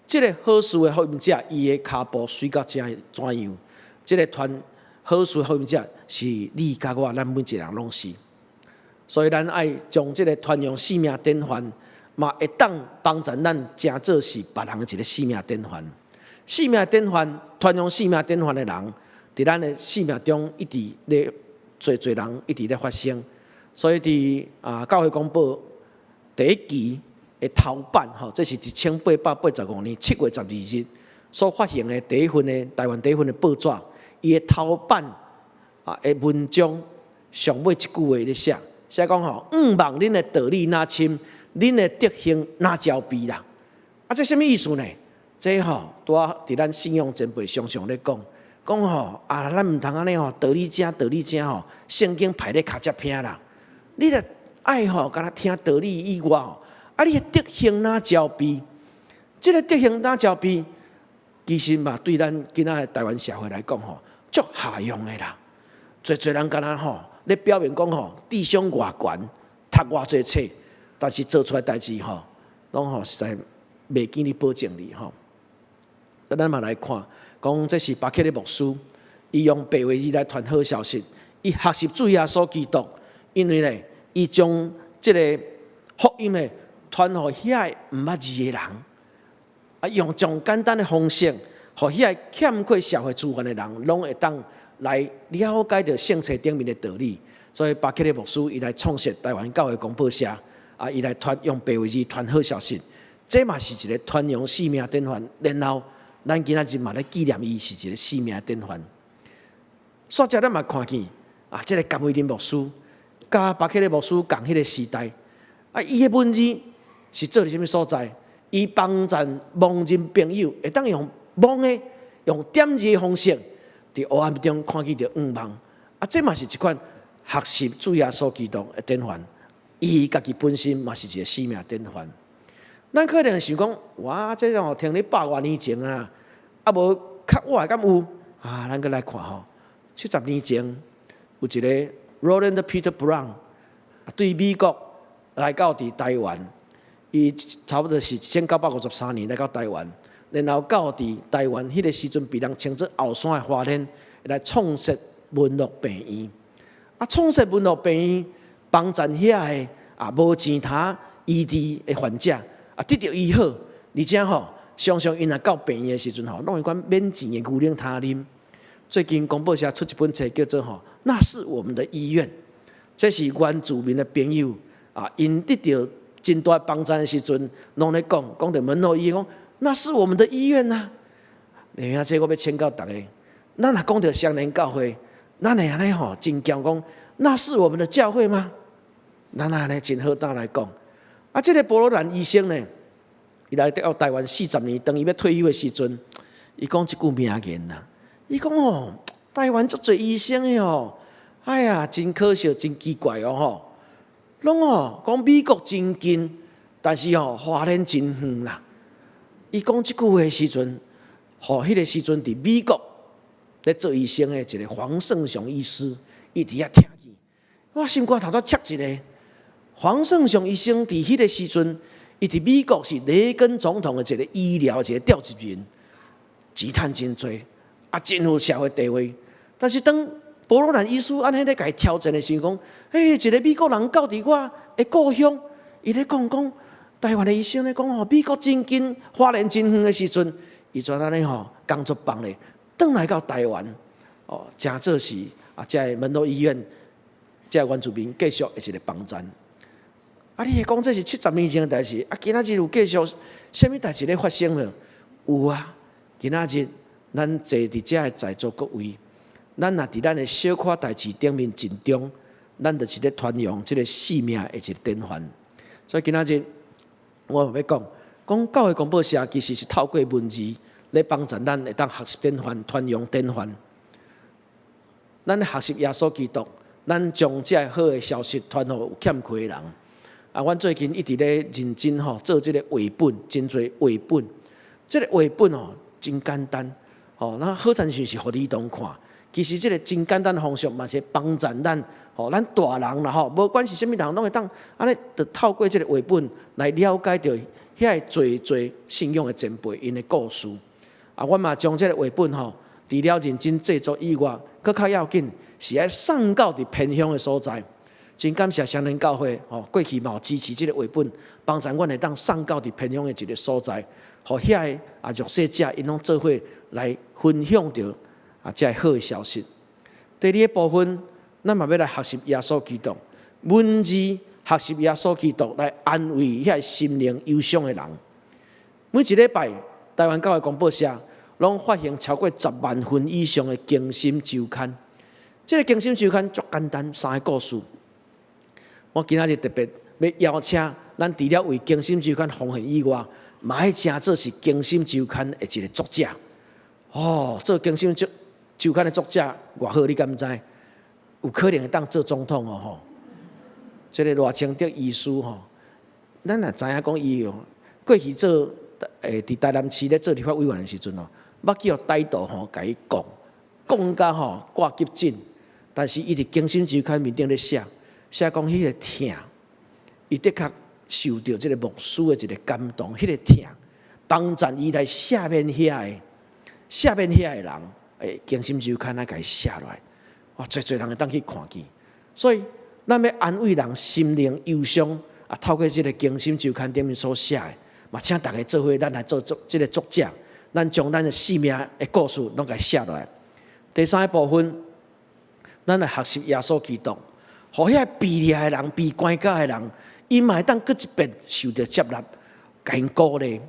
Speaker 3: 這個好事的福音者，伊的跤步媠甲怎怎樣？這個傳好事的福音者是你佮我，咱每一個人攏是。所以咱愛將這個傳揚性命典範，嘛會當幫助咱成做是別人的一個性命典範。性命典範，傳揚性命典範的人，佇咱的生命中一直咧濟濟人一直咧發生。所以佇啊教會公報第一期的頭版吼，這是1885年7月12日所發行的第一份的台灣第一份的報紙，伊的頭版啊的文章上尾一句話咧寫，寫講吼，向望恁的道理若深，恁的德行若焦卑啦。啊，這啥物意思呢？這吼拄仔佇咱信仰前輩常常咧講，講吼啊，咱毋通按呢吼，道理正道理正吼，聖經排咧跤跡偏啦。你若愛吼，干焦聽道理以外吼，啊，你的德行若焦卑，這個德行若焦卑，其實嘛對咱今仔的台灣社會來講吼，足合用的啦。濟濟人干焦吼，咧表面講吼，智商偌懸，讀偌濟冊，但是做出來代誌吼，攏吼實在袂見你保證你吼。咱嘛來看，講這是巴克禮牧師，伊用白話字來傳好消息，伊學習主耶穌基督，因為咧，伊將這個福音咧傳予遐個毋捌字的人，啊，用上簡單的方式，予遐個欠缺社會資源的人，攏會當來了解著聖冊頂面的道理。所以巴克禮牧師伊來創設台灣教會公報社，啊，伊來傳用白話字傳好消息，這嘛是一個傳揚性命典範。然後，咱今仔日嘛咧紀念伊是一個性命典範。煞者咱嘛看見，啊，這个甘慧林牧師，佮巴克禮牧師仝彼个時代，啊，伊的文字是做佇啥物所在？伊幫贊盲人朋友會當用摸的、用點字的方式，佇黑暗中看見著向望。啊，這嘛是一款學習主耶穌基督的典範。伊家己本身嘛是一个生命典範。咱可能想講，哇，這種停咧百外年前啊，啊無較晚敢有啊？咱閣來看吼，70年前有一个 Roland Peter Brown 對美國來到佇台灣。伊差不多是1953年來到台灣，然後到佇台灣彼个時陣，被人稱做後山的花蓮，來創設門諾病院。啊，創設門諾病院，幫贊遐个啊無錢通醫治的患者，啊得著醫好，而且吼，常常𪜶若到病院的時陣吼，攏有款免錢的牛奶通啉。最近公報社出一本冊，叫做吼，那是我們的醫院。這是原住民的朋友啊，𪜶得著真大幫贊的時陣，攏咧講，講著門諾醫院，講那是我們的醫院吶。會啊，這我欲請教逐家，咱若講著雙連教會，咱會按呢吼真強講，那是我們的教會嗎？咱按呢真好膽來講。啊，這个波羅蘭醫生呢，伊來到台灣40年，當伊欲退休的時陣，伊講一句名言啦。伊講哦，台灣足濟醫生的吼，哎呀，真可惜，真奇怪哦吼。攏哦講美國真近，但是吼花蓮真遠啦。伊講這句話的時陣，吼，彼个時陣佇美國咧做醫生的一个黃勝雄醫師，伊佇遐聽見，我心肝頭仔切一下。黃勝雄醫生佇彼个時陣，伊佇美國是雷根總統的一个醫療一个調集人，錢趁真濟，啊，真有社會地位。但是當波羅蘭醫師按呢咧共伊挑戰的時陣，講，欸，一个美國人到佇我的故鄉，伊咧講講台灣的醫生咧講吼，美國真近，花蓮真遠的時陣，伊就按呢吼工作放咧，轉來到台灣，哦，誠做是啊，這个門諾醫院，這个原住民繼續的一个幫贊。啊，你會講這是70年前的代誌，啊，今仔日有繼續啥物代誌咧發生無？有啊，今仔日咱坐佇遮的在座各位，咱若佇咱的小可代誌頂面盡忠，咱就是咧傳揚這个生命的一个典範。所以今仔日我欲講，講教會公報社其實是透過文字咧幫助咱會當學習典範、傳揚典範。咱咧學習耶穌基督，咱將這个好的消息傳予有欠缺的人。啊，阮最近一直咧認真吼做這个繪本，真濟繪本。這个繪本吼真簡單，吼，那好親像是予兒童看。其實這个真簡單的方式嘛是幫助咱，吼，咱大人啦吼，無管是啥物人，攏會當按呢，就透過這个繪本來了解著遐个濟濟信仰的前輩𪜶的故事。啊，阮嘛將這个繪本吼，除了認真製作以外，閣較要緊是愛送到佇偏鄉的所在。真感謝雙連教會吼，過去嘛有支持這个繪本，幫助阮會當送到佇偏鄉的一个所在，予遐个啊弱勢者𪜶攏做伙來分享著啊這个好的消息。第二個部分，咱嘛欲來學習耶穌基督，文字學習耶穌基督來安慰遐個心靈憂傷的人。每一禮拜，台灣教會公報社攏發行超過10萬份以上的更新週刊。這个更新週刊足簡單，三个故事。我今仔日特別欲邀請咱除了為更新週刊奉獻以外，嘛愛誠做是更新週刊的一个作者。哦，做更新週週刊的作者偌好，你敢知？有可能會當做總統哦吼。這个賴清德醫師吼，咱若知影講伊哦，過去做佇台南市咧做立法委員的時陣哦，捌去予歹徒吼共伊摃，摃甲吼掛急診，但是伊佇更新週刊面頂咧寫。寫講彼个疼，伊的確受著這个牧師的一个感動，彼个疼幫助伊來赦免遐个、赦免遐个人，欸，更新週刊啊，共伊寫落來，哇，濟濟人會當去看見。所以，咱欲安慰人心靈憂傷，啊，透過這个更新週刊頂面所寫的，嘛，請逐家做伙，咱來做做這个作者，咱將咱的生命的故事攏共伊寫落來。第三个部分，咱來學習耶穌基督。予遐被掠的人、被關監的人，𪜶嘛會當閣一遍受著接納，共𪜶鼓勵。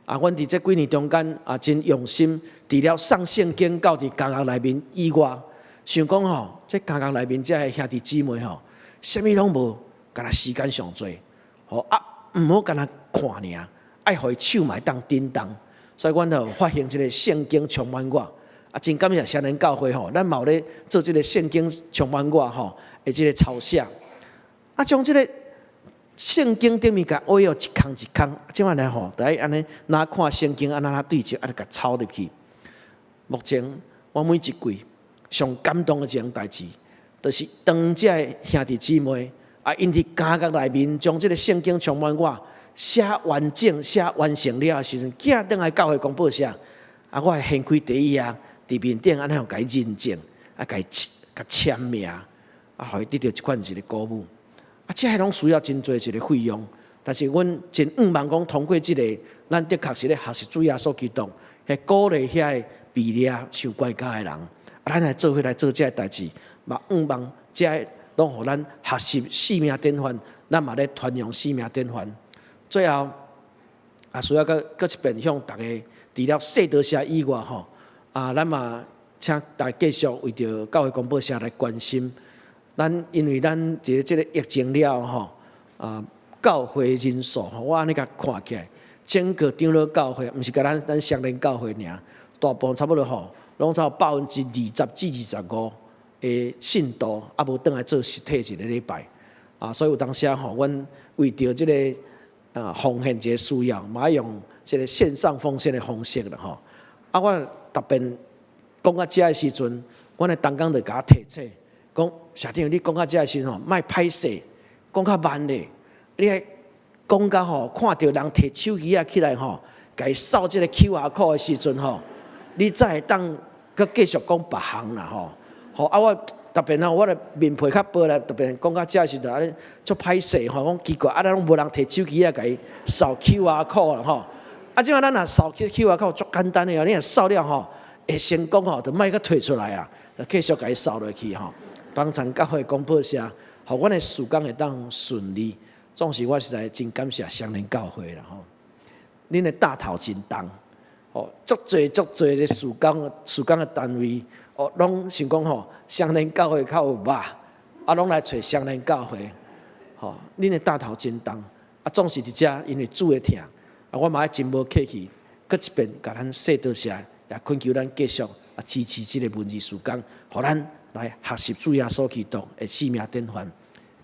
Speaker 3: 啊，阮佇這幾年中間啊，真用心，除了送聖經到佇監獄內面以外，想講吼，這監獄內面這个兄弟姊妹吼，啥物攏無，干焦時間上濟，吼啊，毋好干焦看爾，愛予伊手嘛會當振動。所以阮就發行這个聖經充滿我，啊，真感謝雙連教會吼，咱嘛有咧做這个聖經充滿我吼的這个抄寫，啊，將這个聖經頂面共畫哦一空一空，這擺來吼，就愛按呢，若看聖經，按怎對照，啊，就共抄入去。目前我每一季上感動的一件代誌，就是當這个兄弟姊妹啊，𪜶佇監獄內面將這个聖經充滿我寫完整、寫完成了的時陣，寄轉來教會公報社，啊，我會掀開第一頁，佇面頂按呢予伊認證，啊，共伊共簽名，啊，予伊得著這款一个鼓舞。啊，這个攏需要真濟一个費用，但是阮真向望講通過這个，咱的確是咧學習主耶穌基督，來鼓勵遐个被掠受關押的人，啊，咱來做伙來做這个代誌，嘛向望這个攏予咱學習生命典範，咱嘛咧傳揚生命典範。最後，啊，需要閣閣一遍向逐家，除了說多謝以外吼，啊，咱嘛請大家繼續為著教會公報社來關心。咱因為咱這個這个疫情了吼，啊，教會人數吼，我按呢共看起來，整個長老教會，毋是干焦咱雙連教會爾，大部分差不多吼，攏差20%至25%的信徒，猶無轉來做實體一个禮拜，啊，所以有當時吼，阮為著這個奉獻一个需要，嘛愛用這個線上奉獻的方式啦吼。啊，我特別講到遮的時陣，阮的同工就共我提醒，講社長，你講到遮的時陣吼，莫歹勢，講較慢咧，你愛講到吼，看著人提手機仔起來吼，共伊掃這個 QR code 的時陣吼，你才會當閣繼續講別項啦吼。吼啊，我特別吼，我的面皮較薄啦，特別講到遮的時陣，按呢足歹勢吼，講奇怪，啊，咱攏無人提手機仔共伊掃 QR code 啦吼。啊，這擺咱若掃 QR code 足簡單的啊，你若掃了吼，會成功吼，就莫閣退出來啊，繼續共伊掃落去吼。幫助教會公報社，予阮的事工會當順利。總是我實在真感謝雙連教會啦吼。恁的擔頭真重，哦，足濟足濟的事工事工的單位，哦，攏想講吼，雙連教會較有肉，啊，攏來揣雙連教會，吼，恁的擔頭真重，啊，總是佇遮，因為主的疼，啊，我嘛愛真無客氣，閣一遍共咱說多謝，也懇求咱繼續啊支持這个文字事工，予咱來學習主耶穌基督的生命典範。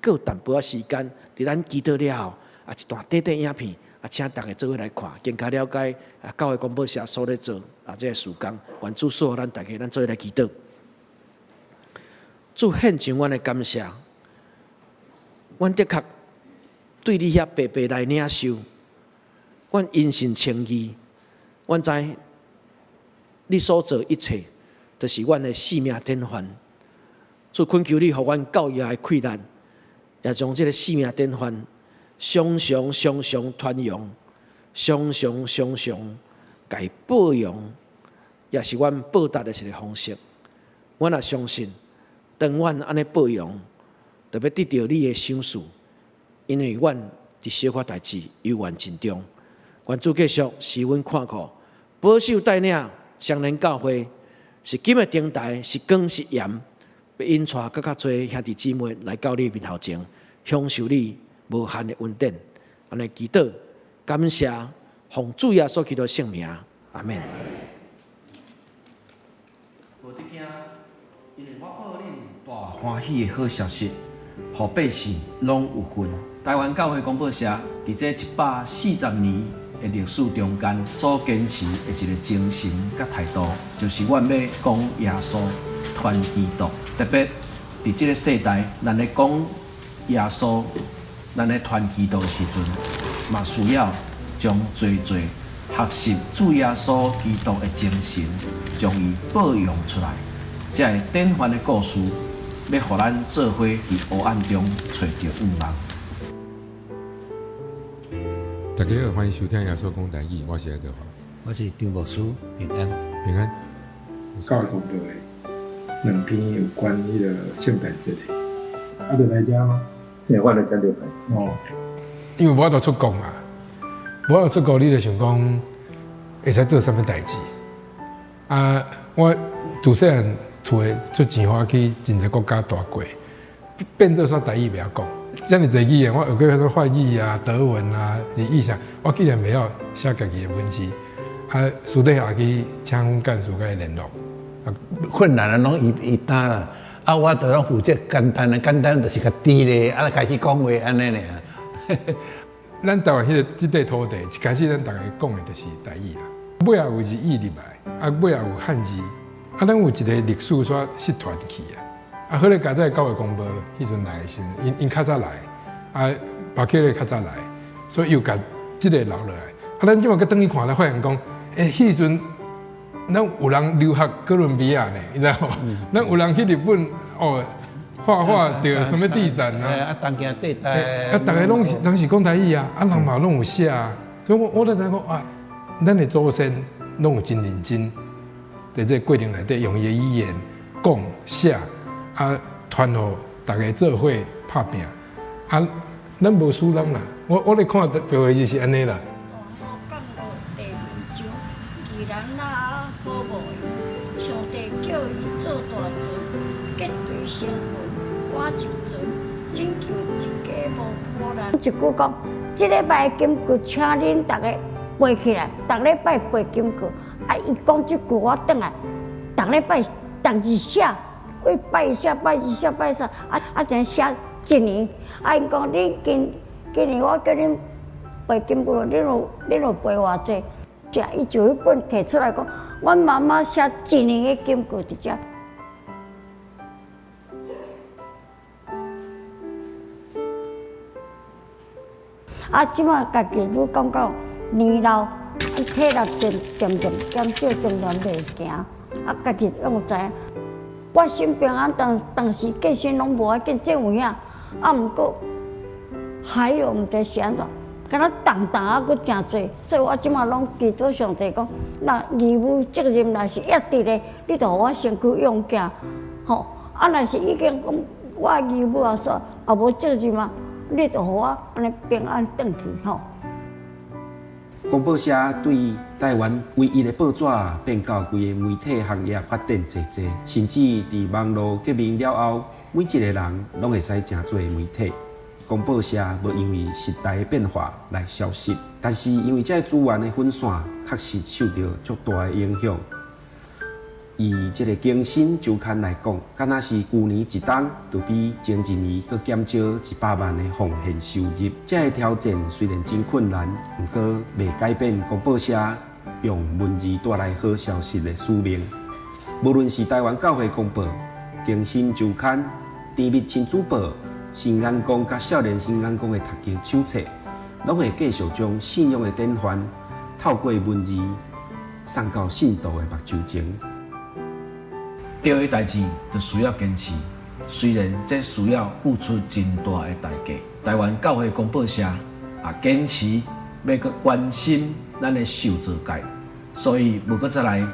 Speaker 3: 閣有淡薄仔時間，佇咱祈禱了後，啊，一段短短影片，啊，請大家做伙來看，更加了解啊，教會公報社所咧做啊，這个事工，願主賜福咱大家，咱做伙來祈禱。主獻上阮的感謝，阮的確對你遐白白來領受，阮因信稱義，阮知你所做一切，就是阮的生命典範。主懇求你，予阮教業的氣力，也將這个生命典範常常常常傳揚，常常常常共伊報揚，也是阮報答的一个方式。阮也相信，當阮按呢報揚，就欲得著你的賞賜，因為阮佇小可代誌猶原盡忠。願主繼續賜阮看顧，保守帶領雙連教會，是金的燈台，是光是鹽，欲引帶閣較濟兄弟姊妹來到你面頭前，享受你無限的恩典。按呢祈禱，感謝，奉主耶穌基督聖名，阿們。無得驚，因為我報恁大歡喜的好消息，予百姓攏有份。台灣教會公報社佇這140年的歷史中間，所堅持的一个精神佮態度，就是阮欲講耶穌，傳基督。特別佇這个世代，咱咧講耶穌，咱咧傳基督的時陣，嘛需要將濟濟學習主耶穌基督的精神，將伊報揚出來。這个典範的故事，欲予咱做伙佇黑暗中揣著向望。
Speaker 4: 大家好，歡迎收聽耶穌講台語，我是愛德華，
Speaker 5: 我是張牧師，平安。
Speaker 4: 平安。
Speaker 6: 教會公報的兩篇有關彼个聖誕節的，啊，就來遮嗎？
Speaker 7: 對，我來遮禮拜。
Speaker 6: 哦，
Speaker 4: 因為無法度出國嘛，無法度出國，你就想講會使做啥物代誌？啊，我自細漢厝的出錢予我去真濟國家蹛過，變做煞台語袂曉講。遮爾濟語言，我學過啥法語啊、德文啊、日語啥，我竟然袂曉寫家己的文字。啊，私底下去請阮幹事共伊聯絡。
Speaker 5: 困難啊，攏伊伊擔啦。啊，我就攏負責簡單的，簡單就是較低咧，啊，開始講話按呢爾。
Speaker 4: 咱台灣彼個這塊土地，一開始咱逐家講的就是台語啦。尾仔有日語入來，啊，尾仔有漢字，啊，咱有一個歷史煞失傳去啊。啊，好咧，佳哉教會公報彼陣來的時陣，𪜶𪜶較早來，啊，巴克咧較早來，所以又共這個留落來。啊，咱這馬閣轉去看，才發現講，欸，彼陣咱有人留學哥倫比亞呢，你知無？咱有人去日本哦，畫畫著啥物地展啊？
Speaker 5: 啊，東京地帶，
Speaker 4: 啊，逐家攏是攏是講台語啊，啊，人嘛攏有寫啊，所以我我就知影講啊，咱的祖先攏有真認真，佇這個過程內底用伊的語言講寫。啊，傳予逐家做伙拍拚，啊，咱無輸人啦。我我咧看標的就是按呢啦。
Speaker 7: 大雨降落地面上，義人若好無用，上帝叫伊做大船，结队成群，赶入船，拯救一家無破難。一句講，這禮拜金句，請恁逐家背起來，逐禮拜背金句。啊，伊講這句，我轉來，逐禮拜逐日寫。為拜寫拜二寫拜三，啊啊，怎寫一年？啊，𪜶講恁今今年我叫恁背金句，恁有恁有背偌濟？寫伊就彼本提出來講，阮媽媽寫一年的金句佇遮。啊，這馬家己愈感覺年老，體力漸漸漸減少，漸漸袂行，啊，家己攏有知影。我心平安，當當時過身攏無要緊，這有影。啊，毋過還有毋知是按怎，敢若重重啊，閣誠濟，所以我這馬攏祈禱上帝講，若義務責任若是一直咧，你就予我身軀勇健，吼。啊，若是已經講我義務啊煞也無責任啊，你就予我按呢平安轉去，吼。
Speaker 8: 公報社對台灣唯一的報紙變到規个媒體行業發展濟濟，甚至佇網路革命了後，每一個人攏會使成做媒體。公報社無因為時代的變化來消失，但是因為這个資源的分散，確實受著足大的影響。以這个更新週刊來講，敢若是舊年一冬就比前一年閣減少100萬的奉獻收入。這个挑戰雖然真困難，毋過袂改變公報社用文字帶來好消息的使命。無論是台灣教會公報、更新週刊、甜蜜親子報、新眼光佮少年新眼光的讀經手冊，攏會繼續將信仰的典範透過文字送到信徒的目睭前。
Speaker 3: 對的代誌就需要堅持，雖然這需要付出真大的代價。台灣教會公報社也堅持欲閣關心咱的受造界，所以無閣再來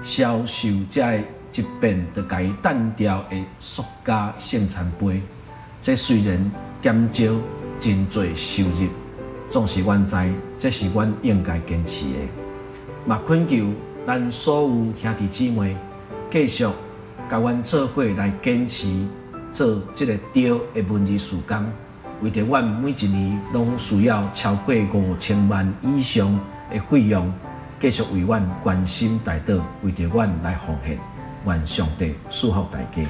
Speaker 3: 銷售這个一遍就共伊擲掉的塑膠聖餐杯。這雖然減少真濟收入，總是阮知這是阮應該堅持的。嘛懇求咱所有兄弟姊妹繼續共阮做伙來堅持做這个對的文字事工，為著阮每一年攏需要超過5000萬以上的費用，繼續為阮關心代禱，為著阮來奉獻，願上帝賜福大家。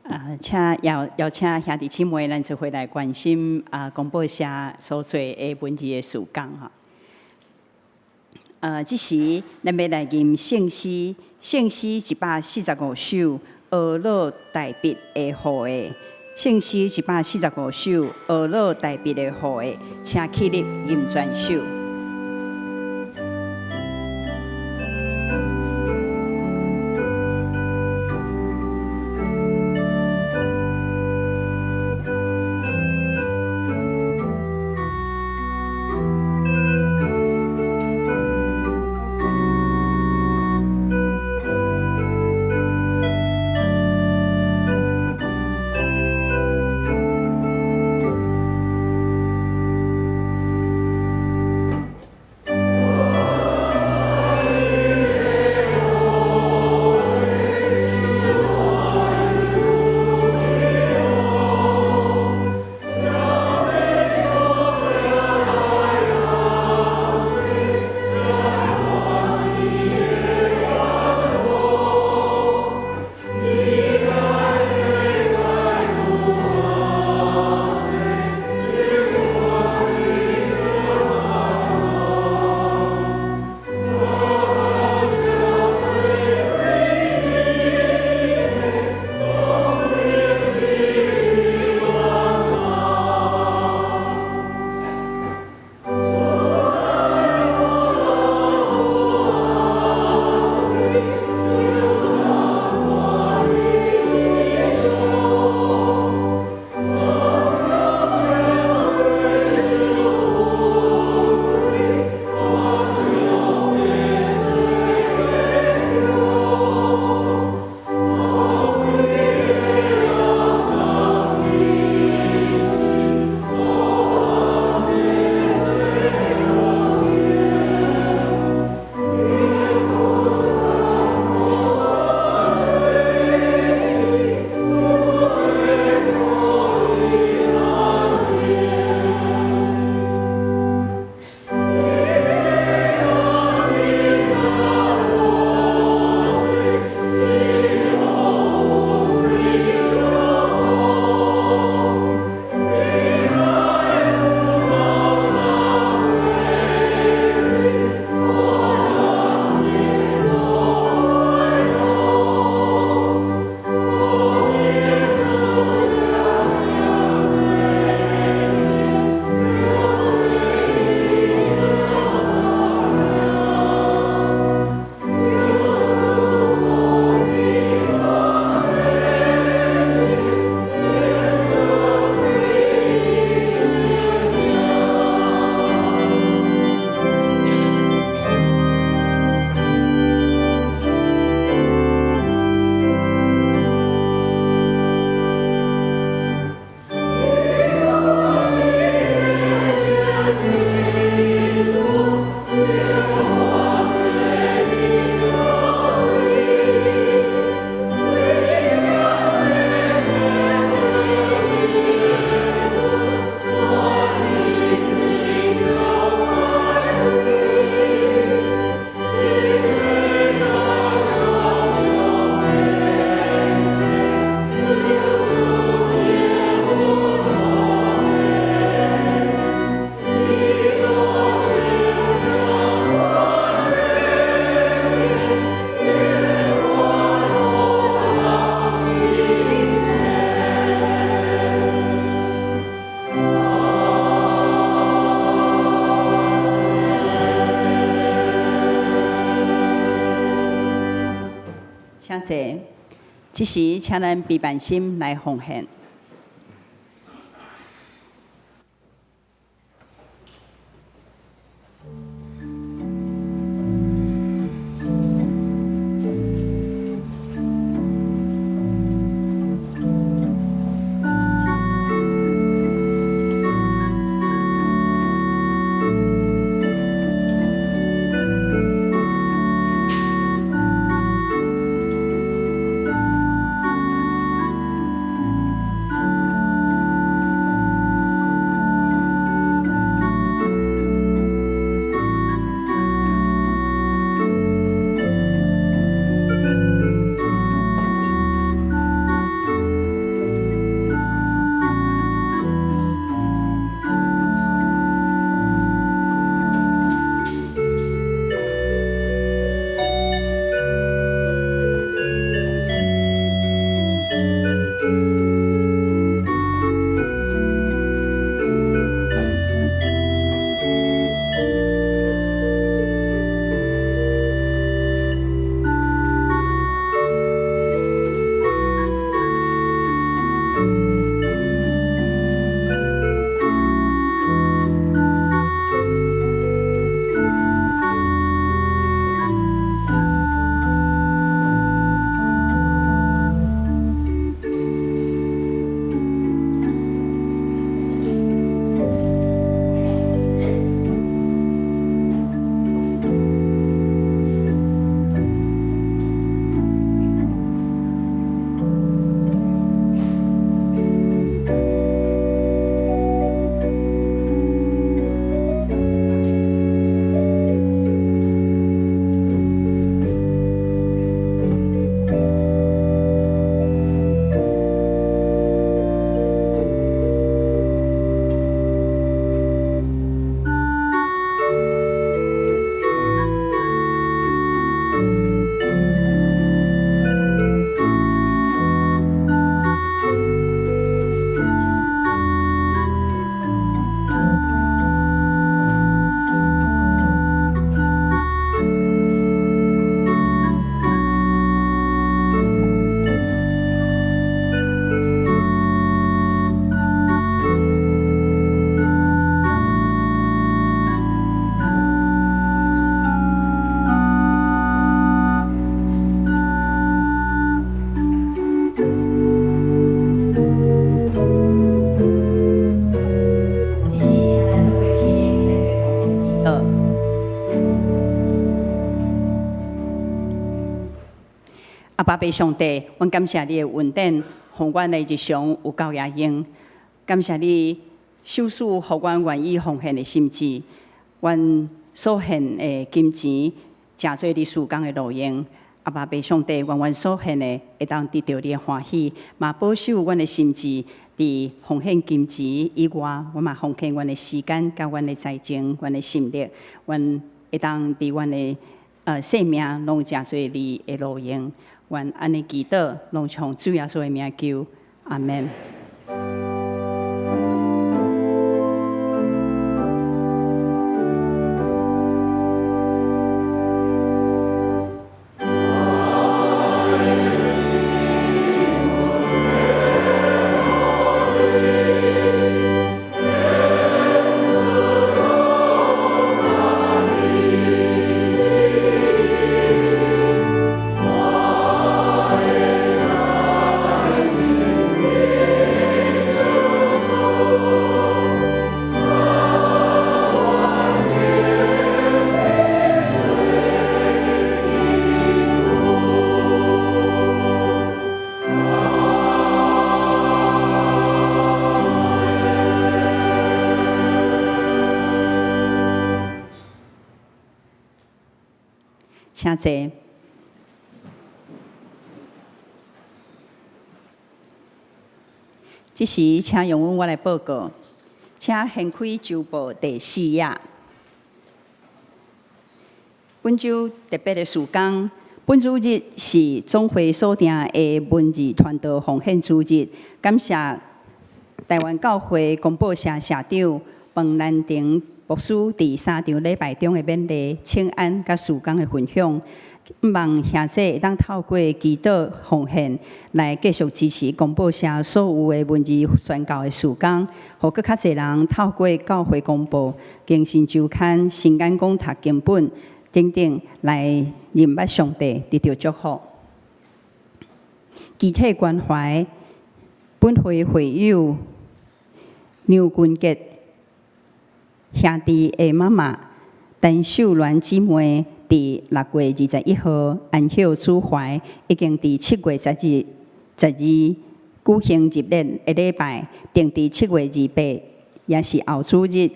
Speaker 2: 啊，請邀邀請兄弟姊妹，咱做伙來關心啊，公報社所做的文字的事工吼。這時咱欲來吟聖詩，聖詩145首，呵咾大筆的呼應。聖詩145首，呵咾大筆的呼應，請起立吟全首。坐。這時，請咱閉慢心來奉獻。阿爸父上帝，阮感謝你的恩典，予阮的日常有夠也用。感謝你賞賜予阮願意奉獻的心志，阮所獻的金錢，誠做你事工的路用。阿爸父上帝，願阮所獻的會當得著你的歡喜，嘛保守阮的心志，佇奉獻金錢以外，阮嘛奉獻阮的時間、佮阮的才情、阮的心力，阮會當佇阮的生命攏誠做你的路用。願按呢祈禱，攏奉主耶穌的名求，阿們。請坐。這時，請容阮我來報告，請掀開週報第四頁。本週特別的事工，本主日是總會所定的文字傳道奉獻主日，感謝台灣教會公報社社長彭蘭婷牧師佇三場禮拜中的勉勵、請安佮事工的分享。望兄弟會當透過祈禱奉獻來繼續支持公報社所有的文字宣教的事工，予閣較濟人透過教會公報、更新週刊、新眼光讀經本等等來認捌上帝，得著祝福。肢體關懷，本會會友梁君傑兄弟的媽媽陳秀鸞姊妹，佇6月21號安息主懷，已經佇7月10日、12舉行入殮的禮拜，定佇7月28，也是後主日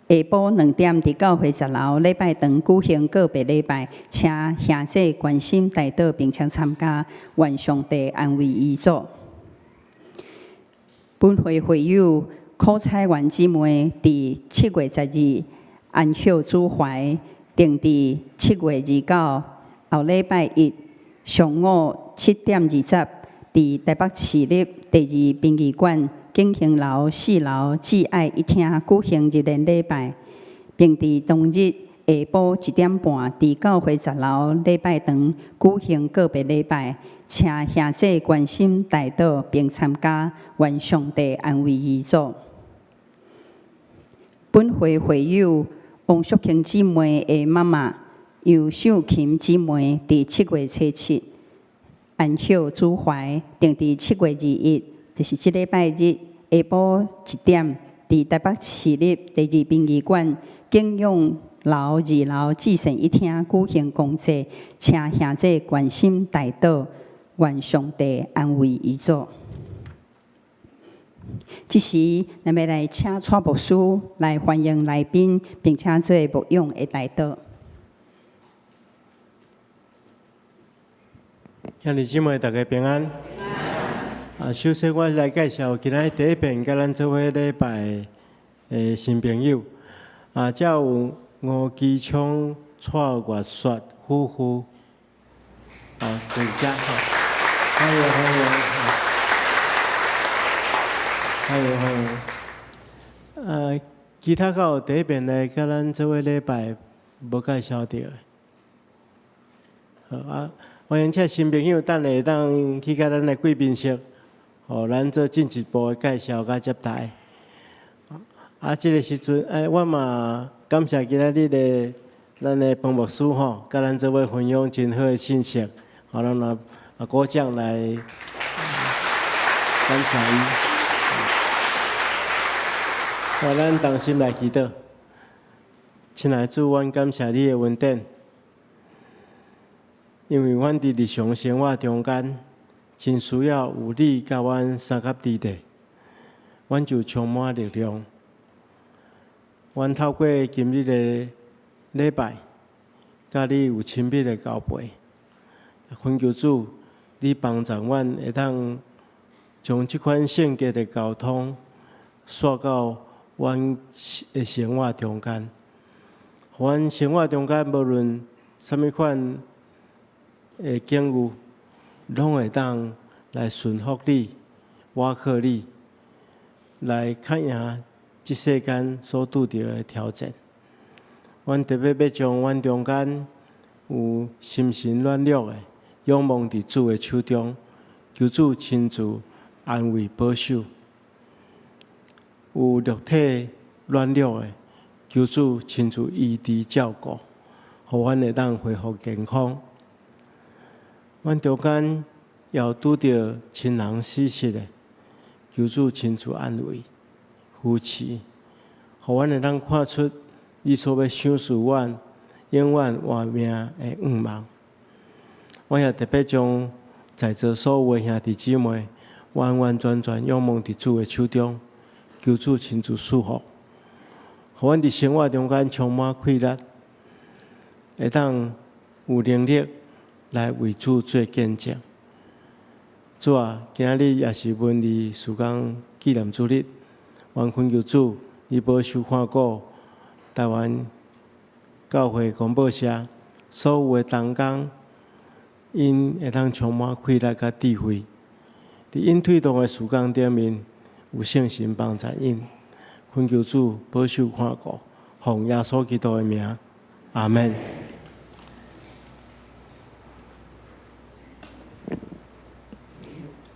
Speaker 2: 下晡2點，佇教會10樓禮拜堂舉行告別禮拜，請兄弟關心代禱，並且參加，願上帝安慰遺族。本會會友柯彩元姊妹，佇7月12安息主懷。定佇7月29後禮拜一上午7點20，佇台北市立第二殯儀館景興樓4樓至愛一廳舉行入殮禮拜，並佇當日下晡1點半，佇教會10樓禮拜堂舉行告別禮拜，請兄弟關心代禱並參加，願上帝安慰遺族。本會會友王淑卿姊妹的媽媽尤秀琴姊妹，佇7月初7安息主懷，定佇7月21，就是這禮拜日下晡1點，佇台北市立第二殯儀館景永樓2樓至善一廳舉行公祭，請兄弟關心代禱，願上帝安慰遺族。這時，咱欲來請蔡牧師來歡迎來賓，並且做牧養的代禱。
Speaker 1: 兄弟姊妹，大家平安。啊，首先我來介紹今仔日第一遍佮咱做伙禮拜的新朋友。啊，遮有吳基聰、蔡月雪夫婦。啊，佇遮吼，歡迎歡迎。歡迎歡迎。啊，其他閣有第一遍來佮咱做伙禮拜無介紹著的。好啊，歡迎這新朋友，等下會當去佮咱的貴賓室，予咱做進一步的介紹佮接待。啊，這个時陣，哎，我嘛感謝今仔日的咱的彭牧師吼，佮咱做伙分享真好的信息，予咱來啊鼓掌來感謝伊。好，咱同心來祈禱。親愛的主，阮感謝你的恩典，因為阮佇日常生活中間，真需要有你佮阮相佮佇咧，阮就充滿力量。阮透過今日的禮拜，佮你有親密的交陪，懇求主，你幫助阮會當將這款聖潔的交通，帶到阮的生活中間，予阮生活中間無論啥物款的境遇，攏會當來順服你、倚靠你，來克贏這世間所拄著的挑戰。阮特別欲將阮中間有心神軟弱的，仰望佇主的手中，求主親自安慰保守。有肉體軟弱的，求主親自醫治照顧，予阮會當恢復健康。阮中間也有拄著親人死殯的，求主親自安慰、扶持，予阮會當看出你所欲賞賜阮永遠活命的願望。我也特別將在座所有的兄弟姊妹，完完全全仰望佇主的手中。求主親自賜福，予阮佇生活中間充滿氣力，會當有能力來為主做見證。主啊，今仔日也是文字事工紀念主日，願懇求主，你保守看顧台灣教會公報社所有的同工，𪜶會當充滿氣力佮智慧，佇𪜶推動的事工頂面，有聖神幫助𪜶，懇求主保守看顧，奉耶穌基督的名，阿門。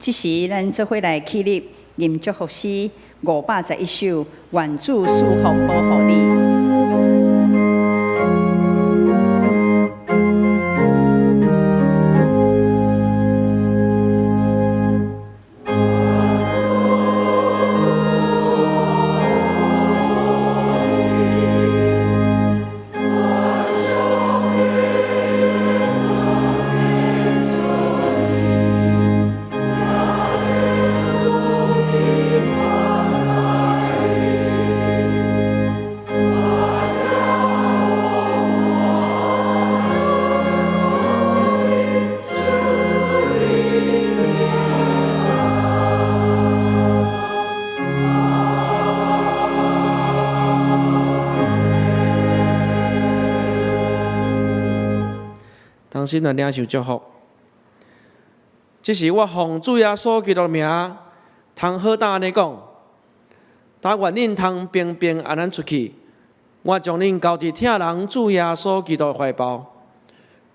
Speaker 2: 這時，咱做伙來起立，吟祝福詩511首，願主賜福保護你。
Speaker 3: 同心來領受祝福。這是我奉主耶穌基督的名，通好膽按呢講，但願恁通平平安安出去。我將恁交佇疼人主耶穌基督的懷抱，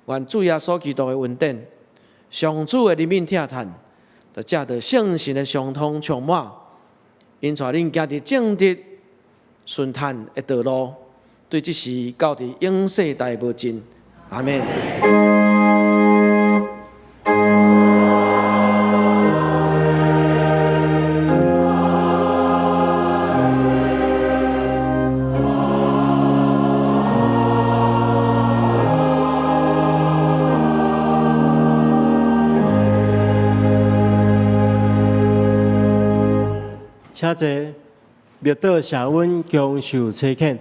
Speaker 3: 願主耶穌基督的恩典、上主的憐憫疼嘆，就藉著聖神的相通充滿，引帶恁行佇正直順坦的道路，對這時到佇永世代無盡。阿們。
Speaker 1: 請坐，默禱謝恩，享受差遣。